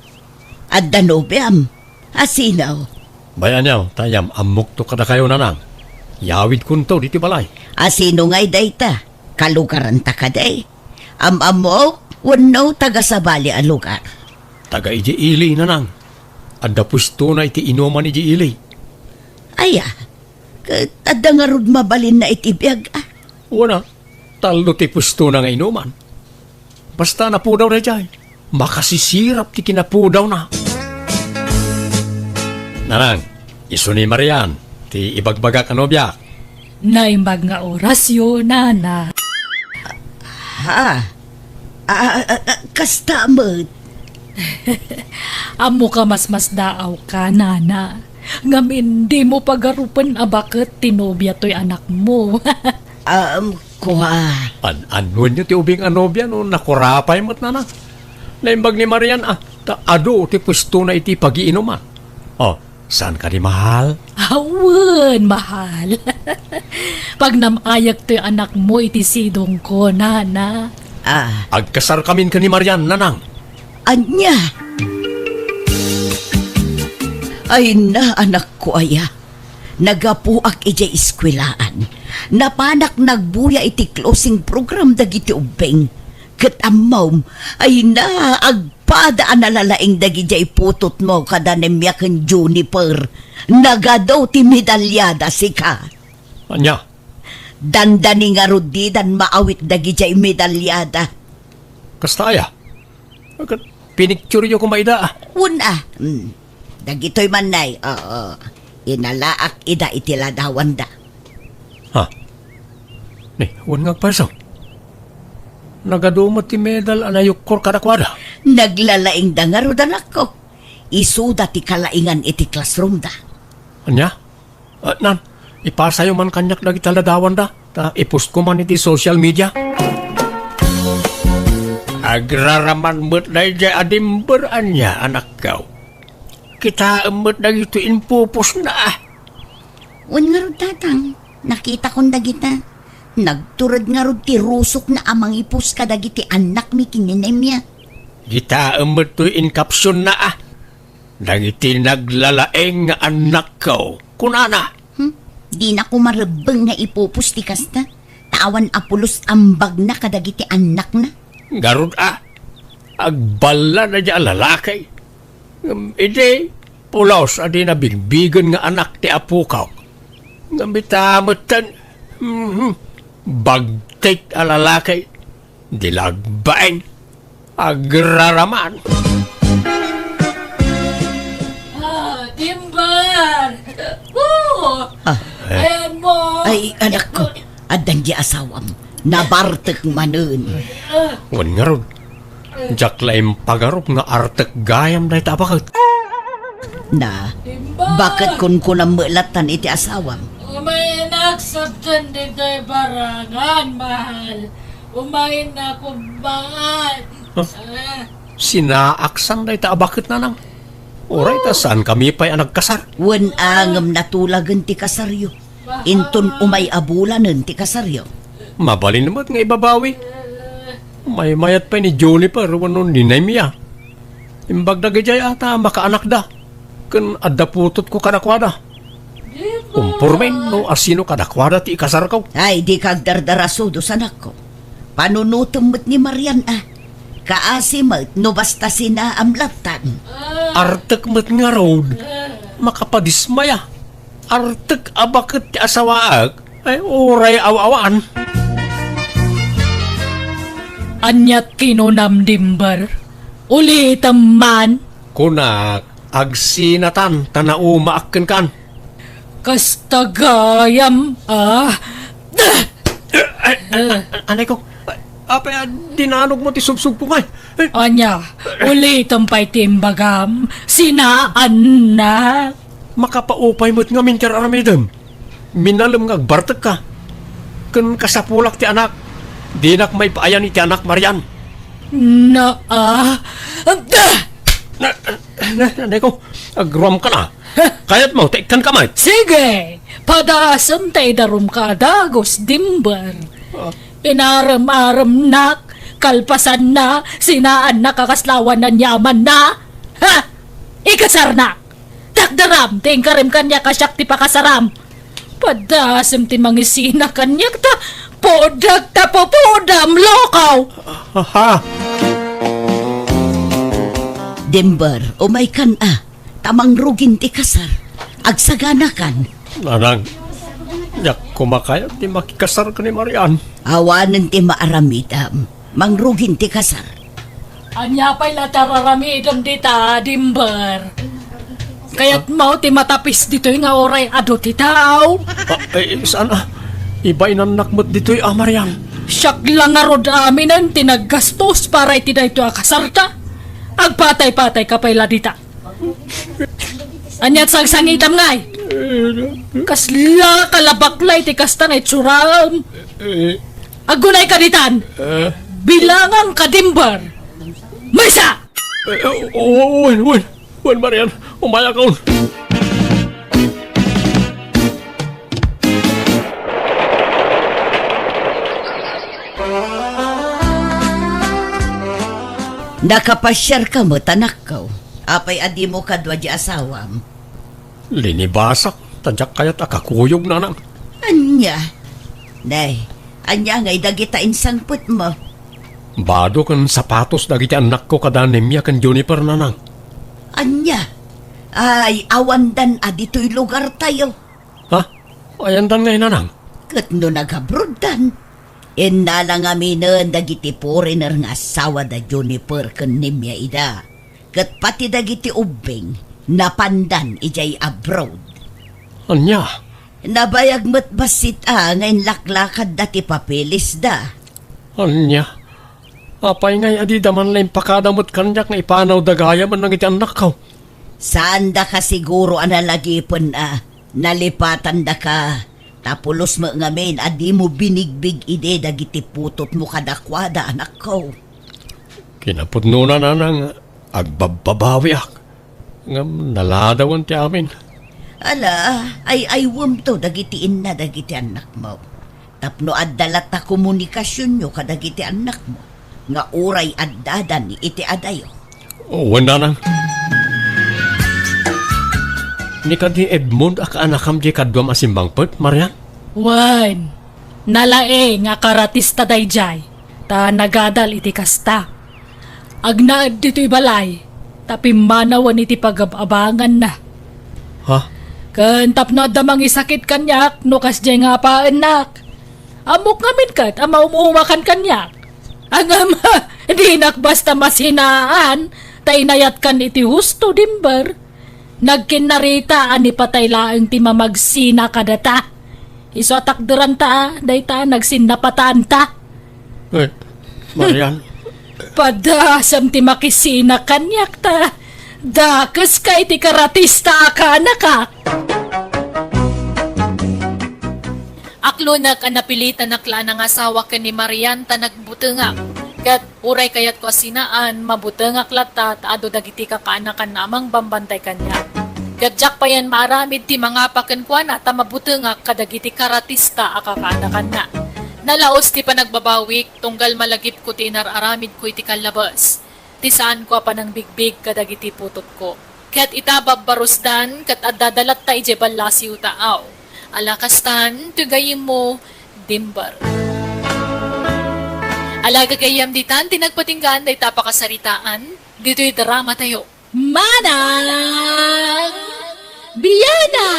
adda nobiam? A sino? Bay-ayo, ta yam-ammokto kadakayo, Nanang. Yawidkonto ditoy balay. A sino ngay dayta? Kalugaranta kadi? Am-ammok wenno taga-sabali a lugar? Taga idiay ili, Nanang. Adda puestona iti inuman idiay ili. Aya, ket adda ngarud mabalinna iti biag, a? Wen a, tallo ti puestona nga inuman. Basta napudaw daydiay, makasisirap ti kinapudawna. Nanang, isu ni Marian, ti ibagbagak a nobiak. Naimbag nga orasyo, nana. Ha? A, a, a, a, kasta met. Ammoka masmasdaawka, nana. Ngem dimo pagarupen a baket ti nobia toy anakmo. Um, kua. An-annuenyo ti ubing a nobia no nakurapay met, nana. Naimbag ni Marian a, ta adu ti puestona iti pagiinuman. Oh, saan kadi, mahal? Awen, mahal. Pagnam-ayak toy anakmo iti sidongko, nana. Ah. Agkasarkamin ken ni Marian, nanang. Ania? Ay na, anakko aya. Naggapuak idiay eskuelaan. Napanak nagbuya iti closing program dagiti ubbing. Ket ammom, ay na, agpada a nalalaing dagidiay putotmo kada Nemia ken Juniper. Nagadu ti medalyada sika. Ania? Dandani ngarud didan maawit dagidiay medalyada. Kasta aya? Ket pinikturyo koma ida, a. Wen a. Hmm. Dagitoy man nay, oo. Inalaak ida iti ladawanda. Ha? Ni, wen nga agpayso. Nagadu met ti medal a nayukkor kadakuada. Naglalaingda ngarud, anakko. Isuda ti kalaingan iti classroomda. Ania? Ah, nan, ipasayo man kaniak dagiti ladawanda, ta ipostko man iti social media. Agraraman met daydiay a Dimber, ania, anakko. Kitaem met dagitoy impupostna, a. Wen ngarud, tatang, nakitakon dagita. Nagtured ngarud ti rusokna a mangipost kadagiti annakmi ken ni Nemia. Kitaem met toy in captionna, a. Dagiti naglalaing nga annakko, kunana. Hmm? Dinako marebbeng nga ipopost ti kasta, ta awan a pulos ambagna kadagiti annakna. Ngarud a, agballa daydiay a lalaki. Ngem idi pulos a di nabigbigen nga anak ti apoko. Ngem ita metten, mhm, bagtik a lalaki. Di la agbain. Agraraman. Ah, Dimber! Oh! Ah. Ayan mo! Ay, anakko, addan di asawam. Nabartek manen. Wen ngarud, diak la impagarup nga artek gayam dayta a baket. Na, Dimber! Baket kunkunam met lattan iti asawam? Umaynak, sabten ditoy barangan, mahal. Umaynak, umay. Ah. Ah. Sinaaksan dayta a baket, nanang. Uray ta saankami pay a nagkasar. Wen a, ngem natulagen ti kasaryo. Inton umay a bulanen ti kasaryo. Mabalin met nga ibabawi. Maymayat pay ni Juniper wenno ni Nemia. Imbag dagidiay a ta makaanakda, ken adda putotko kadakuada. Kumpormen no asino kadakuada ti ikasarko. Ay, dika agdardarasudos, anakko. Panunotem met ni Marian a. Kaasi met no basta sinaam lattan. Artek met ngarud, makapadismaya. Artek a baket ti asawaek, ay, uray aw-awan. Ania ti kinunam, Dimber? Ulitem man. Kunak, Agsinatan ta naumaak kenkan. Kasta gayam, ah. Ay, ay, ay, anay ko. Apay a dinanogmo ti subsubko ngay? Ay. Ania, ulitem pay ti imbagam, sinaannak. Makapaupay met ngamin ti ar-aramidem. Minalem nga agbartekka. Ken kasapulak ti anak. Dinak maipaayan iti anak, Marian. Na, ah, da! Na, na, na, Neko, agruamka na. Kayatmo, ta ikkanka met. Sige! Padasem ta idarumka a dagus, Dimber. Ah. Inarem-aremnak, kalpasanna, sinaannak a kasla awan aniamanna. Ha? Ikasarnak! Takderam ti inkarim kaniak a siak ti pakasaram. Padasem ti mangisina kaniak ta pudak ta pupudam, lokaw! Aha. Dimber, umaykan a, ta mangrugin ti kasar. Agsaganakan. Nanang, diak koma kayat ti makikasar ken ni Marian. Awanen ti maaramidam. Mangrugin ti kasar. Ania pay la ti ar-aramidem dita, Dimber? Kayatmo ti matapis ditoy nga uray adu ti tao? Ah, eh, saan a? Ibainannak met ditoy a, Marian. Siak la ngarud aminen ti naggastos para iti daytoy a kasarta. Agpatay-patayka pay la dita. Ania ti sangsangitam ngay? Kasla kalabakla iti kasta nga itsuram. Aggunayka ditan. Eh? Bilanganka, Dimber. Maysa! Eh, eh, wen, wen, wen, Marian, umayakon. Nakapasiarka met, anakko. Apay a dimo kadua di asawam? Linibasak, ta diak kayat a kakuyog, nanang. Ania? Nay, ania ngay dagita insangpetmo? Bado ken sapatos dagiti annakko kada Nemia ken Juniper, nanang. Ania? Ay, awandan a ditoy lugartayo. Ha? Ayandan ngay, nanang? Ket no nagabroddan, innala ngaminen dagiti foreigner nga asawa da Juniper ken Nemia ida. Ket pati dagiti ubbing, napandan idiay abroad. Ania? Nabayag met bassit a nga inlaklakadda ti papelisda. Ania? Apay ngay a dida man la impakada met kaniak nga ipanawda gayam dagiti annakko? Saandaka siguro a nalagipen a nalipatandaka, ta pulos met ngamin a dimo binigbig idi dagiti putotmo kadakuada, anakko. Kinapudnona, nanang, agbabbabawiak. Ngem naladawen ti amin. Ala, ay-aywemto dagiti inna dagiti annakmo. Tapno adda latta komunikasionyo kadagiti annakmo nga uray addadan iti adayo. Wen, nanang. Ni kadi Edmond a kaanakam di kaduam a simmangpet, Marian? Wen, nalaing a karatista daydiay, ta nagadal iti kasta. Agnaed ditoy balay, ta pimmanawen iti pagab-abanganna. Ha? Ken tapno adda mangisakit kaniak no kasdiay nga apaennak. Ammok ngamin ket a maum-umakan kaniak. Ngem, dinak basta masinaan, ta inayatkan iti husto, Dimber. Nagkinnarita a ni patay laeng ti mamagsina kadata. Isu a takderanta, dayta nagsinnapatanta. Eh, Marian. Padasem ti makisina kaniak ta. Dakeska iti karatista a kaanakak. Aklonek a napilitanak la a nangasawa ken ni Marian ta nagbutengak. Ket uray kayatko a sinaan, mabutengak latta ta adu dagiti kakaanakanna a mangbambantay kaniak. Ket diak payen maaramid ti mangapa kenkuana ta mabutengak kadagiti karatista a kakaanakanna. Nalaus ti panagbabawik tunggal malagipko ti inar-aramidko iti kallabes. Ti saanko a panangbigbig kadagiti putotko. Ket ita babbarusdan ket adda da latta idiay ballasiw ta aw. Ala kastan, ti gayyemmo, Dimber. Ala gagayyem ditan ti nagpatinggaan dayta a pakasaritaan, ditoy drama tayo. Manang Biana!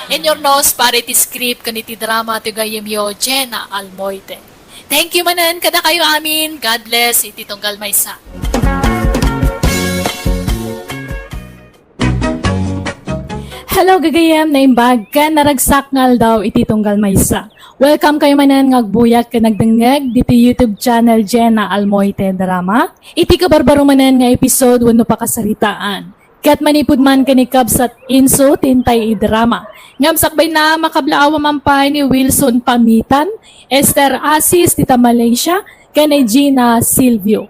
Inurnos para iti script ken iti drama ti gayyemyo, Jenna Almoite. Thank you manen kadakayo amin. God bless iti tunggal maysa. Hello, gagayem, naimbag ken naragsak nga aldaw iti tunggal maysa. Welcome kayo manen nga agbuyak ken agdengngeg diti YouTube channel Jenna Almoite Drama. Iti kabarbaro manen nga episode wenno pakasaritaan. Ket manipud man ken ni Kabsat Inso ti intay idrama. Ngem sakbayna, makablaawa man pay ni Wilson Pamitan, Esther Asis ti ta Malaysia, ken ni Gina Silvio.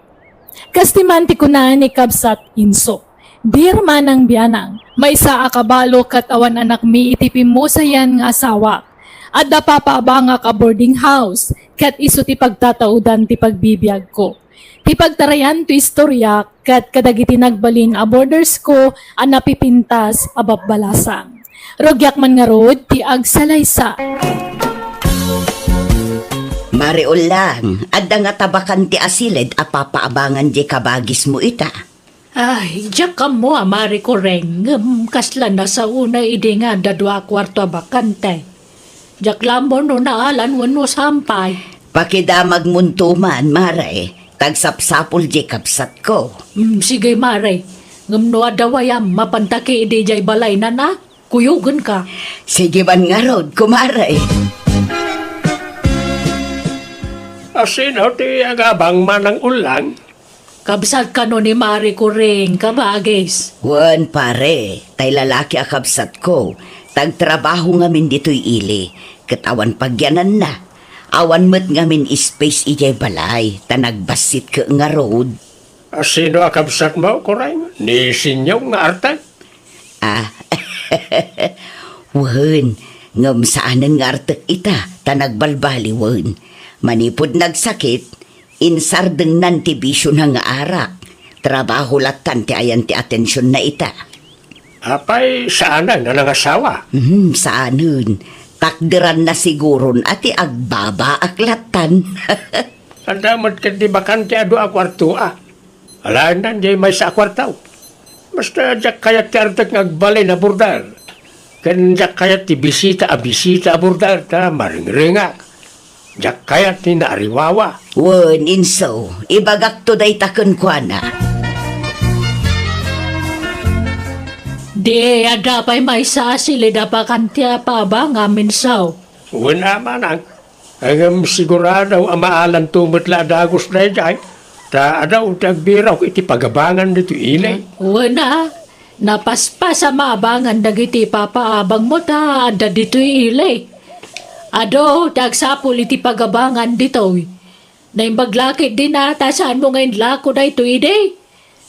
Kas ti man ti kuna ni Kabsat Inso, "Dear Manang Bianang, maysa a kabalo ket awan anakmi iti pimmusayan nga asawa. Adda papaabangak a boarding house, ket isu ti pagtataudan ti pagbibiagko. Ti pagtarayan to istorya ket kadagiti nagbalin a boarders ko a napipintas a babbalasang. Rugiak man ngarud ti agsalaysa." Mare Ulang, adda nga tabakan ti asilid a papaabangan diay kabagismo ita. Ay, diak ammo a Mare Kureng, ngem kasla nasaona idi nga adda dua a kuarto a bakante. Diak la ammo no naalan wenno saan pay. Pakidamagmonto man, Mare, ta agsapsapul diay kabsatko. Mm, sige, Mare. Ngem no adda wayam, mapanta ketdi idiay balayna, a? Kuyogenka. Sige man ngarud, kumare. A, sino ti agabang, Manang Ulang? Kabsat kano ni Mare Kureng, kabagis? Wen, pare, tay lalaki a kabsatko, ta agtrabaho ngamin ditoy ili, ket awan pagyananna. Awan met ngamin space idiay balay, ta nagbassit ket ngarud. A, sino a kabsatmo, Kureng? Ni Sinyong nga artek? Ah, wen, ngem saanen nga artek ita, ta nagbalbaliwen. Manipud nagsakit, insardengnan ti bisiona nga arak. Trabaho lattan ti ayan ti atensionna ita. Apay, saanen a nangasawa? Hmm, saanen. Takderanna siguron a ti agbabaak lattan. Adda met ket ti bakante a dua a kuarto, a. Alaennan diay maysa a kuarto. Basta diak kayat ti artek nga agbalin a border. Ken diak kayat ti bisita a bisita a border ta maringrengak. Diak kayat ti naariwawa. Wen, inso, ibagakto dayta kenkuana. Di adda pay maysa a silid a bakante a paabangam, inso? Wen, a manang. Ngem sigurado a maalanto met la a dagus daydiay, ta adu ti agbirok iti pagabangan ditoy ili. Wen a, napaspas a maabangan dagiti papaabangmo ta adda ditoy ili. Adu ti agsapul iti pagabangan ditoy. Naimbag la ketdin a ta saanmo nga inlako daytoy idi.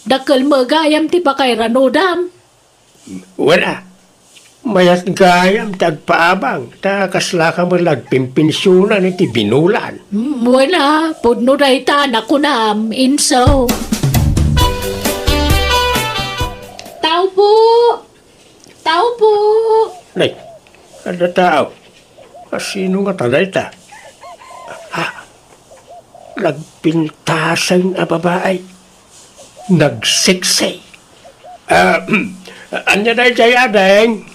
Dakkel met gayam ti pakairanudam. Wen a, mayat gayam ti agpaabang, ta kaslaka met la agpinpensionan iti binulan. Mm, wen a, pudno dayta a nakunam, inso. Tao po! Tao po! Nay, adda tao. A, sino ngata dayta? Ah, nagpintaseng a babai. Nagseksi. Ah, ania daydiay, ading?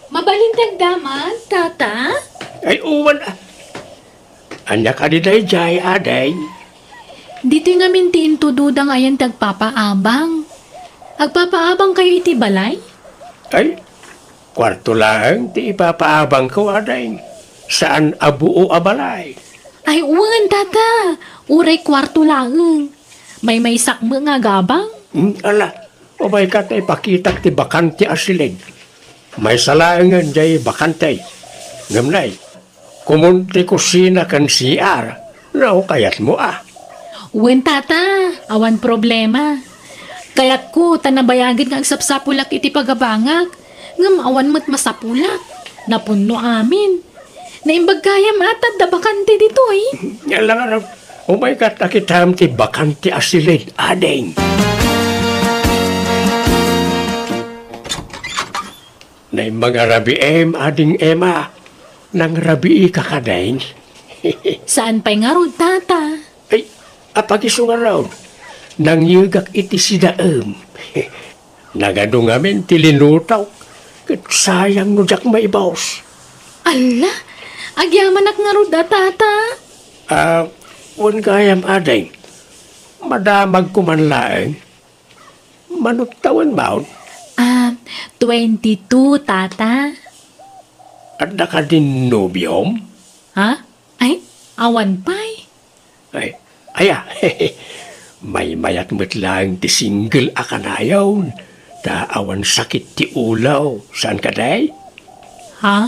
Mabalin ti agdamag, tata? Ay, uwan, ah. Ania kadi daydiay, ading? Ditoy ngamin ti intudoda nga ayan ti agpapaabang. Agpapaabangkayo iti balay? Ay, kuarto laeng ti ipapaabangko, ading. Saan a buo a balay. Ay, wen, tata. Uray kuarto laeng. Maymaysak met nga agabang. Hmm, ala, umayka ta ipakitak ti bakante a silid. Maysa laengen diay bakante. Ngem nay, komon ti kusina ken C R, no kayatmo a. Wen, tata, awan problema. Kayatko ta nabayagen nga agsapsapulak iti pagabangak, ngem awan met masapulak. Napunno amin. Naimbag gayam a ta adda bakante ditoy. Ala ngarud, umayka ta kitam ti bakante a silid, ading. Naimbag a rabiim, ading Emma. Nangrabiika kadin? Saan pay ngarud, tata? Ay, apag-isu ngarud. Nangyegak iti sidaem. Nagadu ngamin ti linutok, ket sayang no diak maibus. Alla, agyamanak ngarud a, tata. Ah, wen gayam, ading. Madamagko man laeng. Mano ti tawen, baon? Ah, Twenty-two, Tata. Adda kadin nobiom? Ha? Ay, awan pay. Ay, aya, maymayat met laeng ti single a kanayon, ta awan sakit ti ulo, saan kadi? Ha?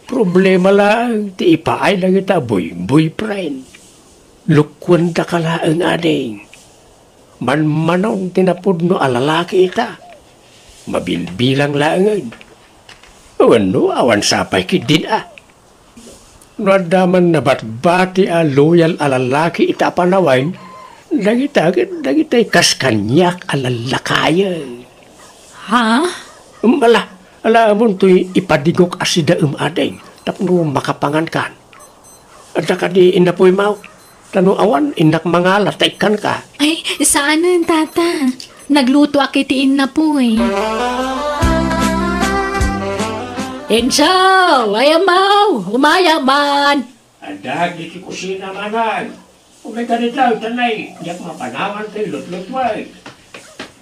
Problema laeng ti ipaay dagita boy-, boyfriend. Lukkuendaka laeng, ading. Manmanon ti napudno a lalaki ita. Mabilbilang laengen. Wenno, awan sapay ketdin a. No adda man nabatbati a loyal a lalaki ita a panawen, dagita ket dagitay kas kaniak a lallakayen. Ha? Em, ala, ala, amontoy ipadigok a sidaem, ading, tapno makapangankan. Adda kadi innapoymo? Ta no awan, innak mangala ta ikkanka. Ay, saanen, Tata. Naglutoak iti innapoy. Enzo! Ay, amaw! Umayak man! Adda iti kusina, manang. Umay ka dita, tanay. Diak mapanawan ti lutlutuay.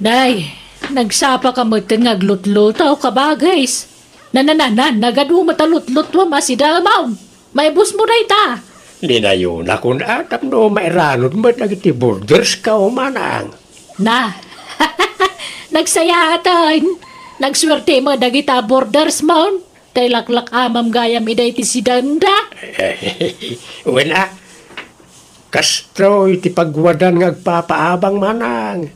Nay, nagsapa ka metten nga aglutluto, kabagis. Nanananan, nagadu met a lutlutuam a sidaem. Maibusmo dayta. Linayonakon a tapno mairanod met dagiti borders ka, manang. Na, nagsayaaten. Nagsuerte met dagita borders mon. Ta ilaklak-amam gayam ida iti sidaenda. Wen a, kastoy ti pagwadan nga agpapaabang, manang.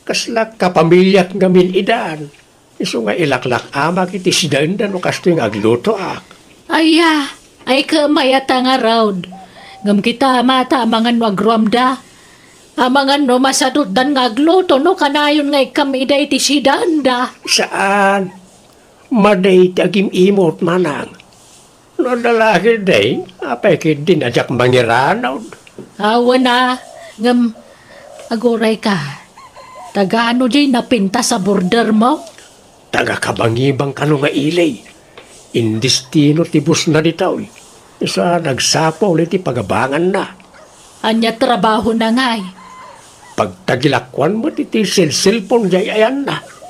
Kasla kapamiliak ngamin idan. Isu nga ilaklak-amak iti sidaenda no kastoy nga aglutoak. Aya, ay, kamayat a ngarud. Ngem kita, mata, amangan no agruamda. Amangan no masadutdan nga agluto no kanayon nga ikkam ida iti sidaenda. Saan. Madi ti agim-imot, manang. No adda la ketdi, apay ketdin a diak mangiranod? Awan a, ngem aguray ka. Taga ano diay napintas a border mo? Taga Kabangibang kano nga ili. Indistino ti busna ditoy. Isu a nagsapul iti pagabanganna. Ania trabahona ngay? Pagtagilakuan met iti selselpon diay ayanna.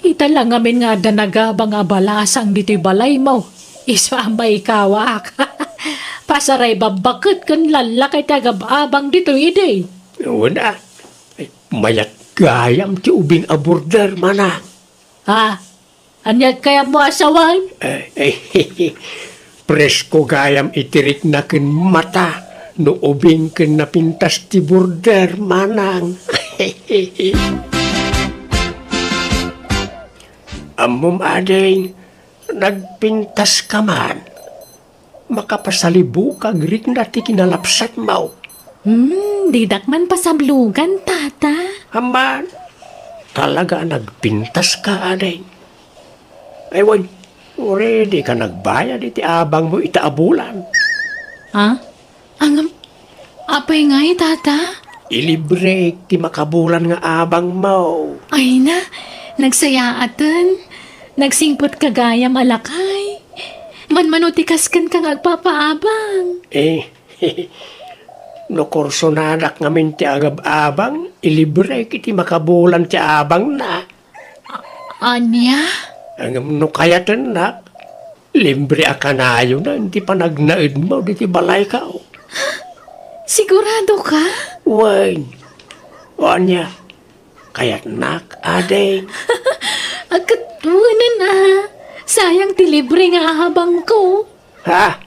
Ita la ngamin nga adda nagabang a balasang ditoy balaymo. Isu a maikawak. Pasaray babbaket ken lallakay ti agab-abang ditoy idi. Wen a. Ay, mayat gayam ti ubing a border, manang. Ha? Ania ti kayatmo a sawen? Eh, eh, presko gayam iti rikna ken mata no ubing ken napintas ti border, manang. Ammom, ading, nagpintas ka man. Makapasalibuk a agrikna ti kinalapsatmo. Hmm, didak man pasablugan, Tata. Amman, talaga a nagpintas ka, ading. Ay, wen, uray dika nagbayad iti abangmo ita a bulan. Ha? Ngem, apay ngay, Tata? Ilibrek ti makabulan nga abangmo. Ay na, nagsayaaten. Nagsingpet ka gayam a lakay. Manmano ti kasken ka nga agpapaabang? Eh, no kursonanak ngamin ti agab-abang, ilibrek iti makabulan ti abangna. A-, ania? Ngem no kayatennak, libre a kanayonan ti panagnaedmo ditoy balayko. Sigurado ka? Wen. O ania? Kayatnak, ading. Agkatwenen a. Sayang ti libre nga abangko. Ha?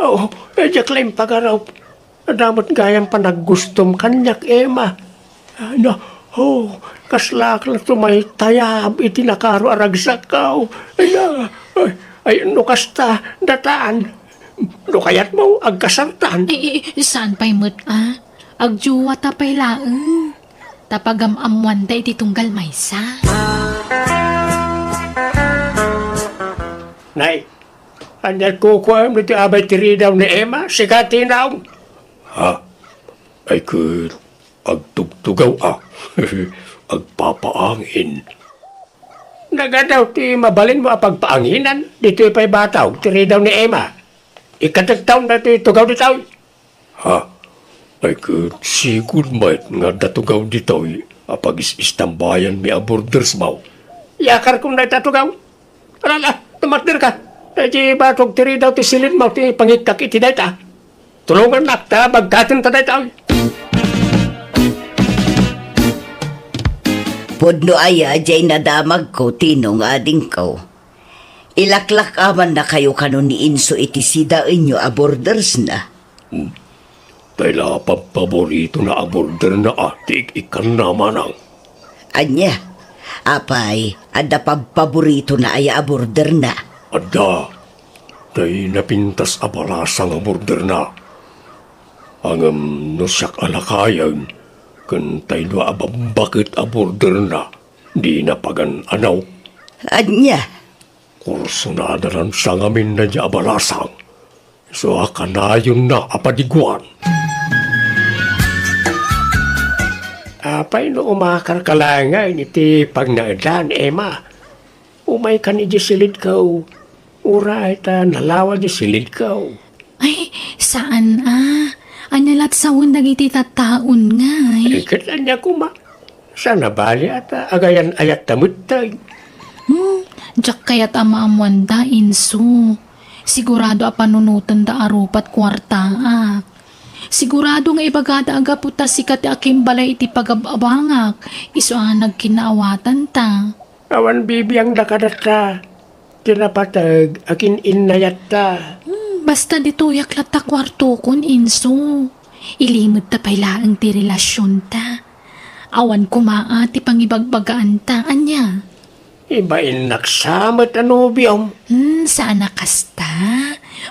Oh, eh, diak la impagarup. Adda met gayam panaggustom kaniak, Emma. Ay na, oh, kaslaak la tumaytayab iti nakaro a ragsakko. Ay na, ay, ay, no kasta, datan. No kayatmo, agkasartan. Ay, ay, saan pay met, a? Agjuwata pay laeng. Ta pagam-ammoanta iti tunggal maysa. Nay, ania ti kukuam ditoy abay ti ridaw ni Emma? Sika ti naong. Ha? Ay ket, agtugtugaw a. Agpapaangin. Nagadaw ti mabalinmo a pagpaanginan, ditoy pay batog ti ridaw ni Emma. Ikkatektaon datoy tugaw ditoy. Ha? Ay ket, sigud met nga adda tugaw ditoy a pagis-istambayanmi a bordersmo. Iyakarkon dayta tugaw. Alala, tumakderka. Daydi batog ti ridaw ti silidmo ti pangiktak iti dayta. Tulongannak ta bagkaten ta dayta. Pudno aya diay nadamagko, Tino nga adingko. Ilaklak-amannakayo kano ni Inso iti sidaenyo a bordersna? Hmm. Tay la pabpaboritona a borderna a ti ik-ikkanna, manang. Ania? Apay, adda pabpaboritona aya a borderna? Adda. Tay napintas a balasang a borderna. Ngem no siak a lakayen, ken tay dua a babbaket a borderna, dina pagan-anaw. Ania? Kursonada lan sangamin daydiay a balasang. Isu a kanayonna a padiguan. Apay no umakarka laengen iti pagnaedan, Emma? Umaykan idiay silidko. Uray ta nalawa diay silidko. Ay, saan a. Ania lat sawen dagiti tattaon ngay? Eh, ket ania koma? Saan a bali a ta agayan-ayatta metten. Hmm, diak kayat a maammoanda, Inso. Sigurado a panunotenda a rupat kuartaak. Sigurado nga ibagada a gapu ta sika ti akimbalay iti pagab-abangak, isu a nagkinnaawatanta. Awan bibiangda kadatta. Ti napateg a kin-innayatta. Hmm, basta ditoyak latta kuartokon, Inso. Ilimedta pay laeng ti relasionta. Awan koma a ti pangibagbagaanta, ania? Ibainnak sa met a nobiom. Hmm, saan a kasta.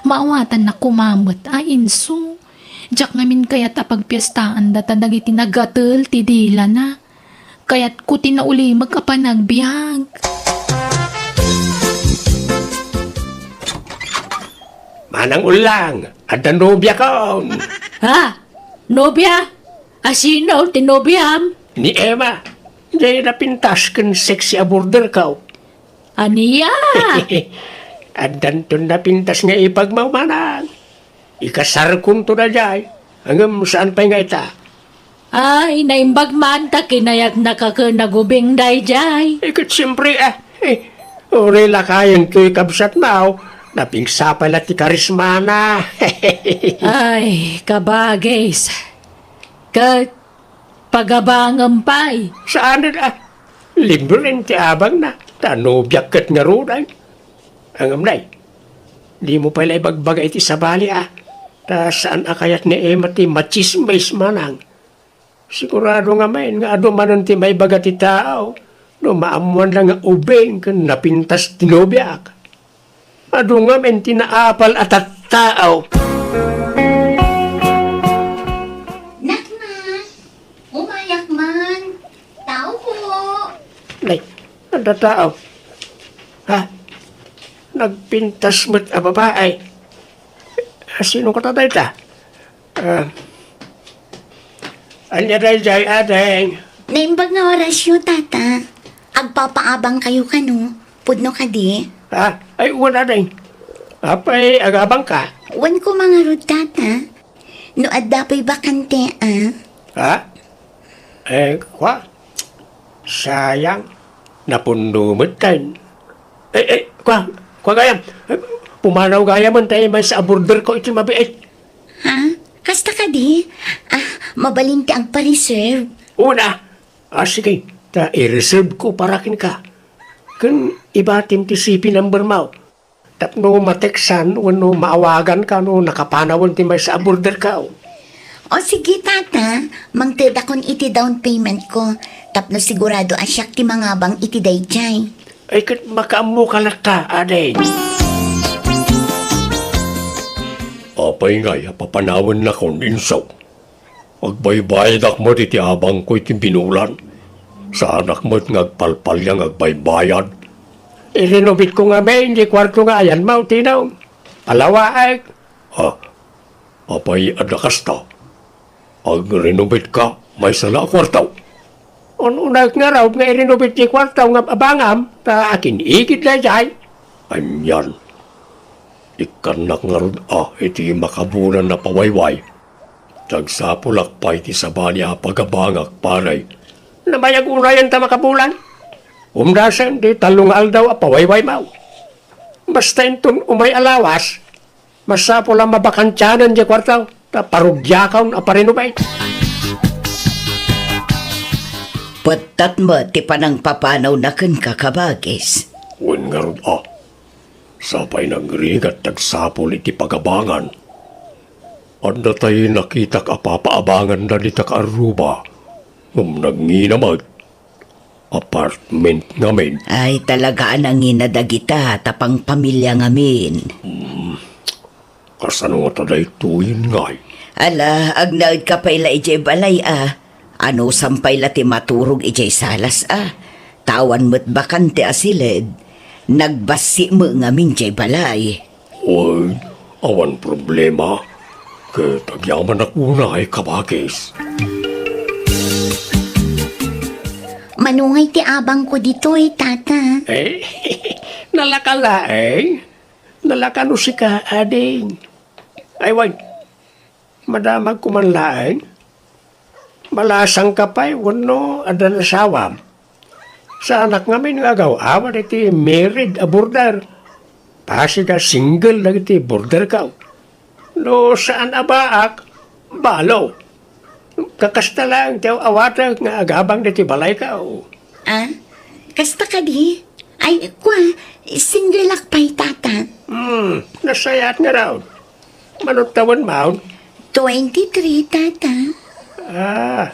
Maawatannak koma met a, Inso. Diak ngamin kayat a pagpiestaandata dagiti nagatel ti dilana. Kayatko ti naulimek a panagbiag. Manang Ullang, adda nobiakon. Ha? Nobia? A sino ti nobiam? Ni Emma. Diay napintas ken sexy a borderko. Ania? Addanton napintas nga ipagmawmanang. Ikasarkonto daydiay, ngem saan pay nga ita. Ay, naimbag man ta kinayatnaka ken nagubing daydiay. Eh, ket siempre, eh, eh, uray lakayen toy kabsatmo, napigsapa la ti karismana. Ay, kabagis. Ket pagabangem pay. Saan a, ah, libre ti abangna, ta nobiak ket ngarud. Ngem, nay, dimo pay la ibagbaga iti sabali, a. Ta saan a kayat ni Emma ti matsismis, manang. Sigurado ngamin nga adu manen ti maibaga ti tao no maammoanda nga ubing ken napintas ti nobiak. Adu ngamin ti naapal a tattao. Nakna, umayak man. Tao po. Nay, adda tao. Ha? Nagpintas met a babae. Sino kata dayta? Ah, ania daydiay, ading? Naimbag nga orasyo, tata. Agpapaabangkayo kano. Pudno kadi? Ha? Ay, wen, ading. Apay, agabangka? Wen koma ngarud, tata. No adda pay bakante, a? Ha? Eh, kua? Sayang. Napunno metten. Eh, eh, kua, kua gayam. Eh, pumanaw gayamen ta maysa a borderko iti mabiit. Ha? Kasta kadi? Ah, mabalin ti agpa-reserve. Una. Ah, sige. Ta i-reserve ko para kenka. Ken ibatim ti C P number mo. Tapno ma-textan wenno maawaganka no nakapanawen ti maysa a borderko. O sige, tata, mangtedakon iti down payment ko tapno sigurado a siak ti mangabang iti daydiay. Ay, ket makaammoka latta, ading. Apay ngay a papanawennakon, insaw? Agbaybayadak met iti abangko iti binulan. Saanak met nga agpalpalia nga agbaybayad. I-renovate ko ngamin ti kuarto nga ayanmo, Tino. Alawaek. Ha? Apay adda kasta? Agrenovate ka maysa la a kuarto? Un-unaek ngarud nga i-renovate ti kuarto nga abangam, ta akin-igid daydiay. Anian? Ikkannak ngarud a iti makabulan a pawayway. Agsapulak pay ti sabali a pagabangak, pare. Namayag unayen ta makabulan? Umdasen ti tallo nga aldaw a pawaywaymaw. Basta inton umay a lawas, masapul a mabakantianen diay kuartaw, ta parugiakon a parinubay. Pettat met ti panangpapanawna kenka, kabagis. Wen ngarud a, sapay nangrigat ti agsapul iti pagabangan. Adda tay nakitak a papaabanganda dita kaarruba, ngem nangina met. Apartment ngamin. Ay, talaga a nangina dagita, ta pangpamilia ngamin. Hmm, kasano ngata daytoyen ngay? Ala, agnaedka pay la idiay balay a. Anusam pay la ti maturog idiay salas a. Ta awan met bakante a siled. Nagbassi met ngamin diay balay. Oy, awan problema. Ket agyamanak unay, kabagis. Mano ngay ti abangko ditoy, Tata? Eh, nalaka laeng. Nalaka no sika, ading. Ay, wen, madamagko man laeng. Malasangka pay wenno addan asawam? Saanak ngamin nga agaw-awat iti married a border. Pasig a single dagiti borderko. No saan a baak, balo. Kakasta laeng ti aw-awatek nga agabang dagiti balayko. Ah, kasta kadi? Ay, kua, single ak pay, Tata. Hmm, nasayaat ngarud. Mano tawenmo? Twenty-three, Tata. Ah,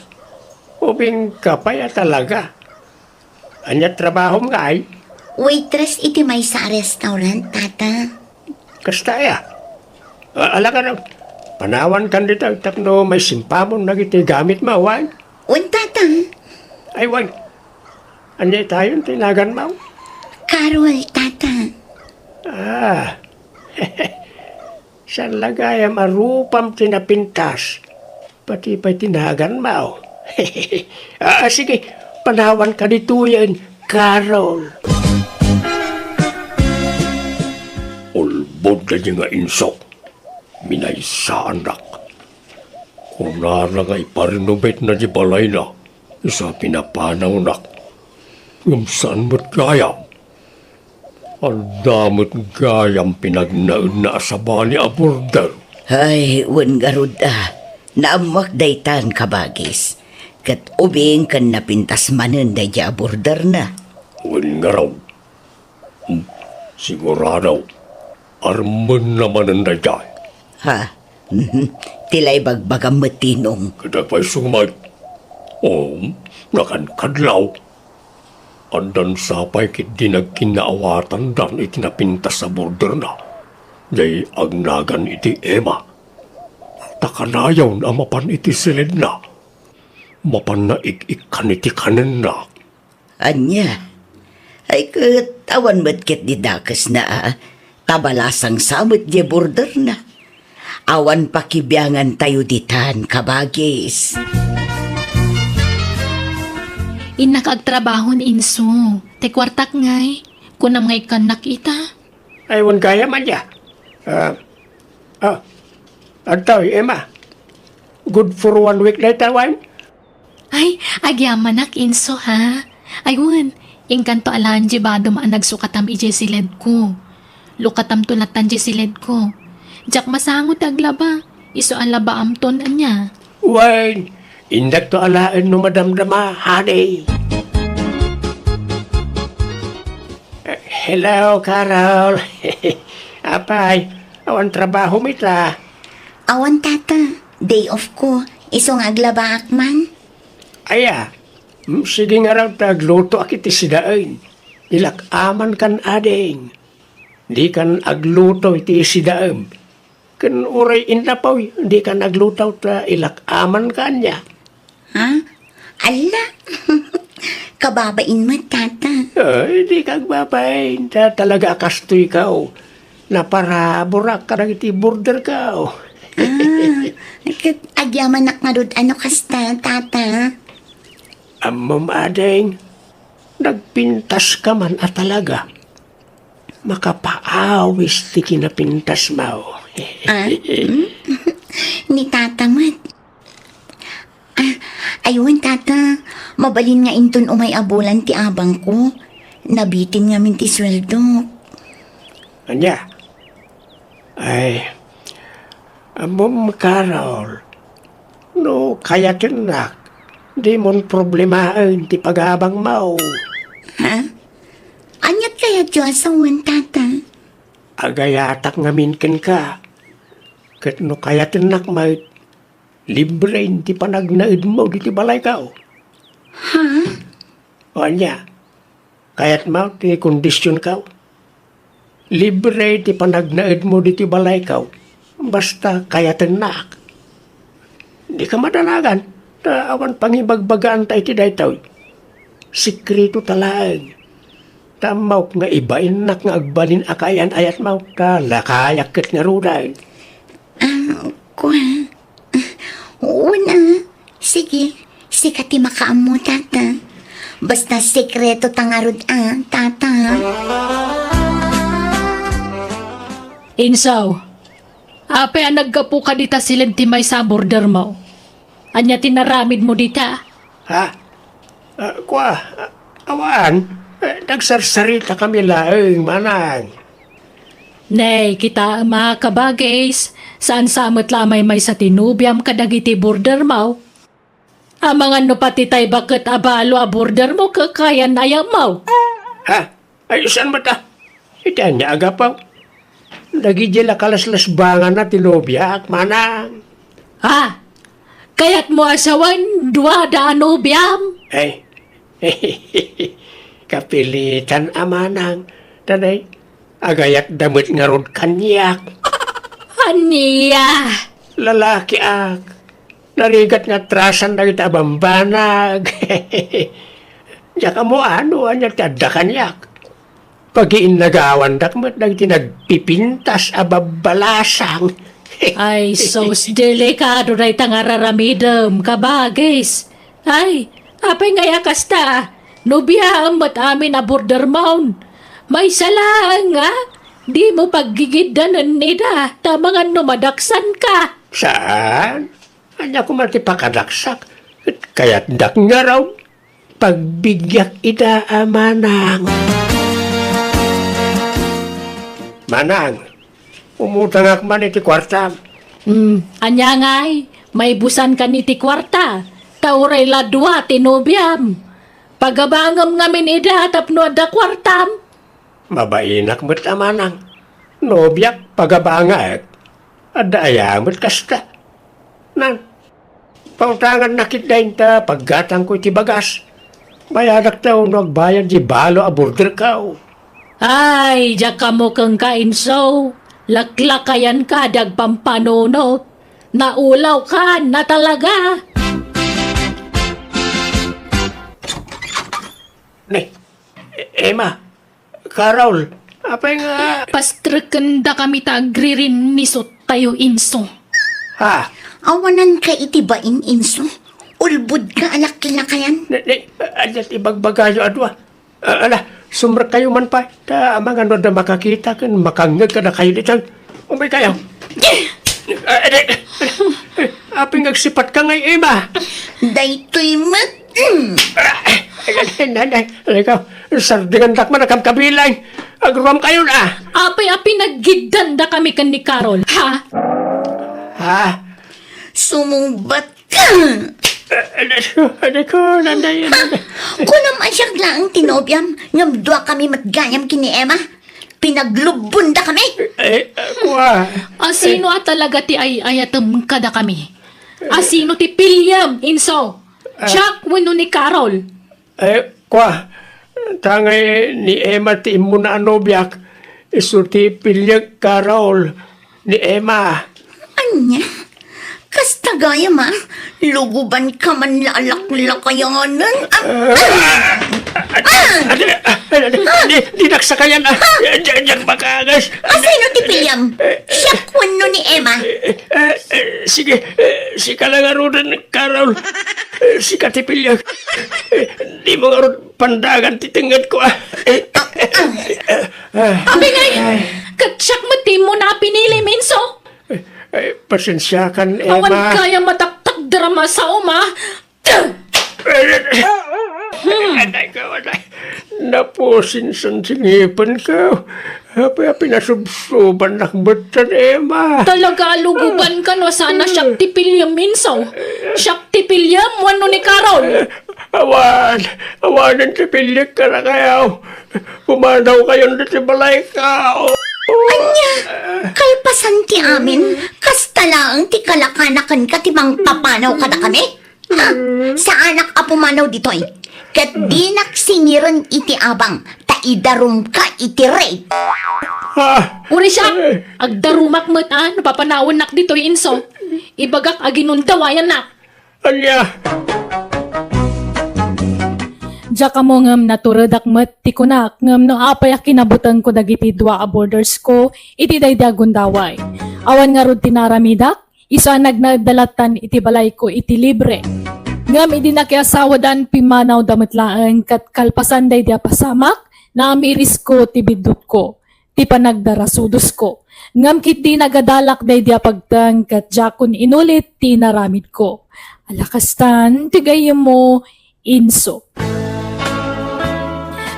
ubingka pay a talaga. Ania trabahom ngay? Waitress iti maysa a restaurant, Tata. Kasta aya? A-, alagad, panawankan dita tapno maisimpamon dagiti gamitmo, wen? Wen, Tata. Ay, wen. Ania itayon ti naganmo? Carol, Tata. Ah. Saan la gayam a rupam ti napintas? Pati pay ti naganmo. Ah, sige, panawanka ditoyen, Carol. Ulbod daydi nga inso, minaysaanak. Kunana nga iparinubetna di balayna, isu a pinapanawnak. Ngem saan met gayam. Adda met gayam pinagnaenna a sabali a border. Ay, wen ngarud a, naammoak daytan, kabagis. Ket ubing ken napintas manen daydiay a borderna. Wen ngarud. Hmm, sigurado, armenna manen daydiay. Ha? Mhm. Ti la ibagbagam met, Tinong. Ket agpayso met. O, nakankadlaw. Addan sapay ketdi nagkinnaawatandan iti napintas a borderna. Jay agnagan iti Emma. Ta kanayon a mapan iti siledna. Mapanna ik-ikkan iti kanenna. Ania? Ay ket, awan met ketdi dakesna a, ta balasangsa met diay borderna. Awan pakibiangantayo ditan, kabagis. Innak agtrabaho ni Inso. Ti kuartak ngay, kunam ngay kannak ita? Ay, wen gayam aya. Ah, ah, adtoy, Emma. Good for one week dayta, wen? Ay, agyamanak, Inso, ha? Ay, wen, inkanto alaen diay badom a nagsukatam idiay siledko. Lukatamto latan diay siledko. Diak masango ti aglaba. Isu a labaamton, ania? Wen, indakto alaen no madamdama, honey. Eh, hello, Carol. Apay, awan trabahom ita? Awan, Tata. Day off ko. Isu nga aglabaak man. Aya, mm, sige ngarud ta aglutoak iti sidaem. Ilak-amankan, ading. Dikan agluto iti sidaem. Ken uray innapoy, dikan agluto ta ilak-amanka, ania? Ha? Alla! Kababain met, Tata. Ay, dika agbabain. Ta talaga a kastoyko. Naparaburak kadagiti borderko. Ah, ket agyamanak ngarud a no kasta, Tata. Ammom, ading, nagpintaska man a talaga. Makapaawis ti kinapintasmo. Ah, hmm? Ni Tata met. Ah, ay wen, Tata. Mabalin nga inton umay a bulan ti abangko. Nabitin ngamin ti sueldok. Ania? Ay, ammom, Carol, no kayatennak, dimon problemaen ti pagabangmo. Ha? Aniat kayatyo a sawen, Tata? Agayatak ngamin kenka. Ket no kayatennak met, libre ti panagnaedmo ditoy balayko. Ha? O ania, kayatmo ti kondisionko? Libre ti panagnaedmo ditoy balayko, basta kayatennak. Dika madanagan, ta awan pangibagbagaanta iti daytoy. Sekretota laeng. Ta ammok nga ibainnak nga agbalin a kaayan-ayatmo, ta lakayak ket ngaruden. Ah, kua. Wen a. Sige, sika ti makaammo, Tata. Basta sekretota ngarud a, Tata. Insaw, apay a naggapuka dita siled ti maysa a bordermo? Ania ti naramidmo dita? Ha? Ah, kua, ah, awan. Eh, nagsarsaritakami laeng, manang. Nay, kitaem a kabagis, saan sa met la a maymaysa ti nobiam kadagiti bordermo. Amangan no pati tay baket a balo a bordermo kakayan-ayatmo. Ha? Ay, saan met a? Iti ania a gapu? Dagidiay la kalaslasbanganna ti nobiak, manang. Ha? Kayatmo a sawen, duada a nobiam? Ay, kapilitan a manang. Tanay, agayatda met ngarud kaniak. Ania? Lalakiak. Narigat nga atrasan dagiti a bambanag. Diak ammo no ania ti adda kaniak. Pagiinnagawandak met dagiti nagpipintas a babbalasang. Ay, sus, delikado dayta nga ar-aramidem, kabagis. Ay, apay ngay a kasta? Nobiaem met amin a bordermon. Maysa laeng nga, dimo paggigiddanen ida, ta amangan no madaksanka. Saan? Ania koma ti pakadaksak? Ket kayatdak ngarud. Pagbigiak ida a manang. Manang, umutangak man iti kuartam. Hmm, ania ngay? Maibusankan iti kuarta, ta uray la dua ti nobiam. Pagabangem ngamin ida tapno adda kuartam. Mabainak met a manang. Nobiak, pagabangek. Adda aya met kasta? Nan, pautangannak ket dayta paggatangko iti bagas. Bayadakto no agbayad ti balo a borderko. Ay, diak ammo kenka, Inso. Laklakayanka, di agpampanunot. Naulawkan a talaga. Ne, E-, Emma, Carol, apay nga... Pastrekendakami ta agririnnisottayo, Inso. Ha? Awananka iti bain, Inso. Ulbodka a laklakayan. Ne, ne, ania ti ibagbagayo a dua? Ah, ala, sumrekkayo man pay. Ta amangan no adda makakita ken makangngeg kadakayo ditoy. Umaykayo. Ah, adi, adi. Apay nga agsipatka ngay, Emma? Daytoy met. Mm. Ah, ay, ay, ay, ay, ay, ikaw, sardingandak man a kabkabilang. Agruamkayon, ah. Apay a pinaggiddandakami ken ni Carol, ha? Ha? Sumungbat ka. Ah, adi ko, adi ko, nanay, nanay. Kunam a siak laeng ti nobiam, ngem duakami met gayam ken ni Emma. Pinaglubbondakami. Eh, eh, kua. Asino a talaga ti ay-ayatem kadakami? Asino ti piliem, Inso? Ah. Jack wenno ni Carol? Eh, kua. Ta ngay ni Emma ti immuna a nobiak. Isu ti piliek, Carol, ni Emma. Ania? Kasta gayam a, lugubanka man la a laklakayanen. Ah! Ah! Adi, adi, adi, dinak sakayan, ah. Diak, diak makaangas. Asino ti piliem? Siak wenno ni Emma? Eh, eh, sige, eh, sika la ngaruden, Carol. Eh, sika ti piliek. Eh, dimo ngarud pandagan ti tengngedko, ah. Eh, eh, eh, eh, ah. Apay ngay, ket siak met ti immuna a pinilim, Inso. Eh, eh, pasensiakan, Emma. Awan gayam a taktakder a masaom, a. Aday ko, aday. Napusinsan ti ngipenko. Apay a pinasubsubannak metten, Emma? Talaga a lugubanka no saan a siak ti piliem, Inso. Siak ti piliem wenno ni Carol? Awan, awanen ti piliek kadakayo. Pumanawkayon ditoy balayko. Ania? Kalpasan ti amin, kasta laeng ti kalakanakanka ti mangpapanaw kadakami? Ha? Saanak a pumanaw ditoy, ket dinak singiren iti abang, ta idarumka iti rape. Ah! Uri siak, agdarumak met a no papanawennak ditoy, Inso. Ibagak a ginundawayannak. Ania? Diak ammo ngem naturedak met ti kunak, ngem no apay a kinabutengko dagiti dua a boarders ko iti daydi a gundaway. Awan ngarud ti naaramidak, isu a nagnaedda lattan iti balayko iti libre. Ngem idi nakiasawadan, pimmanawda met laeng ket kalpasan daydi a pasamak, naamirisko ti biddutko, ti panagdarasudosko. Ngem ketdi nagadalak daydi a pagteng ket diakon inulit ti inaramidko. Ala kastan ti gayyemmo, Inso.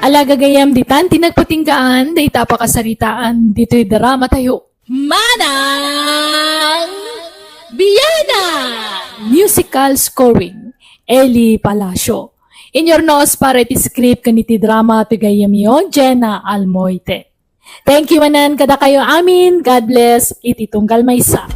Ala gagayyem, ditan ti nagpatinggaan dayta a pakasaritaan ditoy drama tayo. Manang Biana! Musical scoring, Eli Palacio. Inyurnos para iti script ken iti drama ti gayyemyo, Jenna Almoite. Thank you manen kadakayo amin. God bless iti tunggal maysa.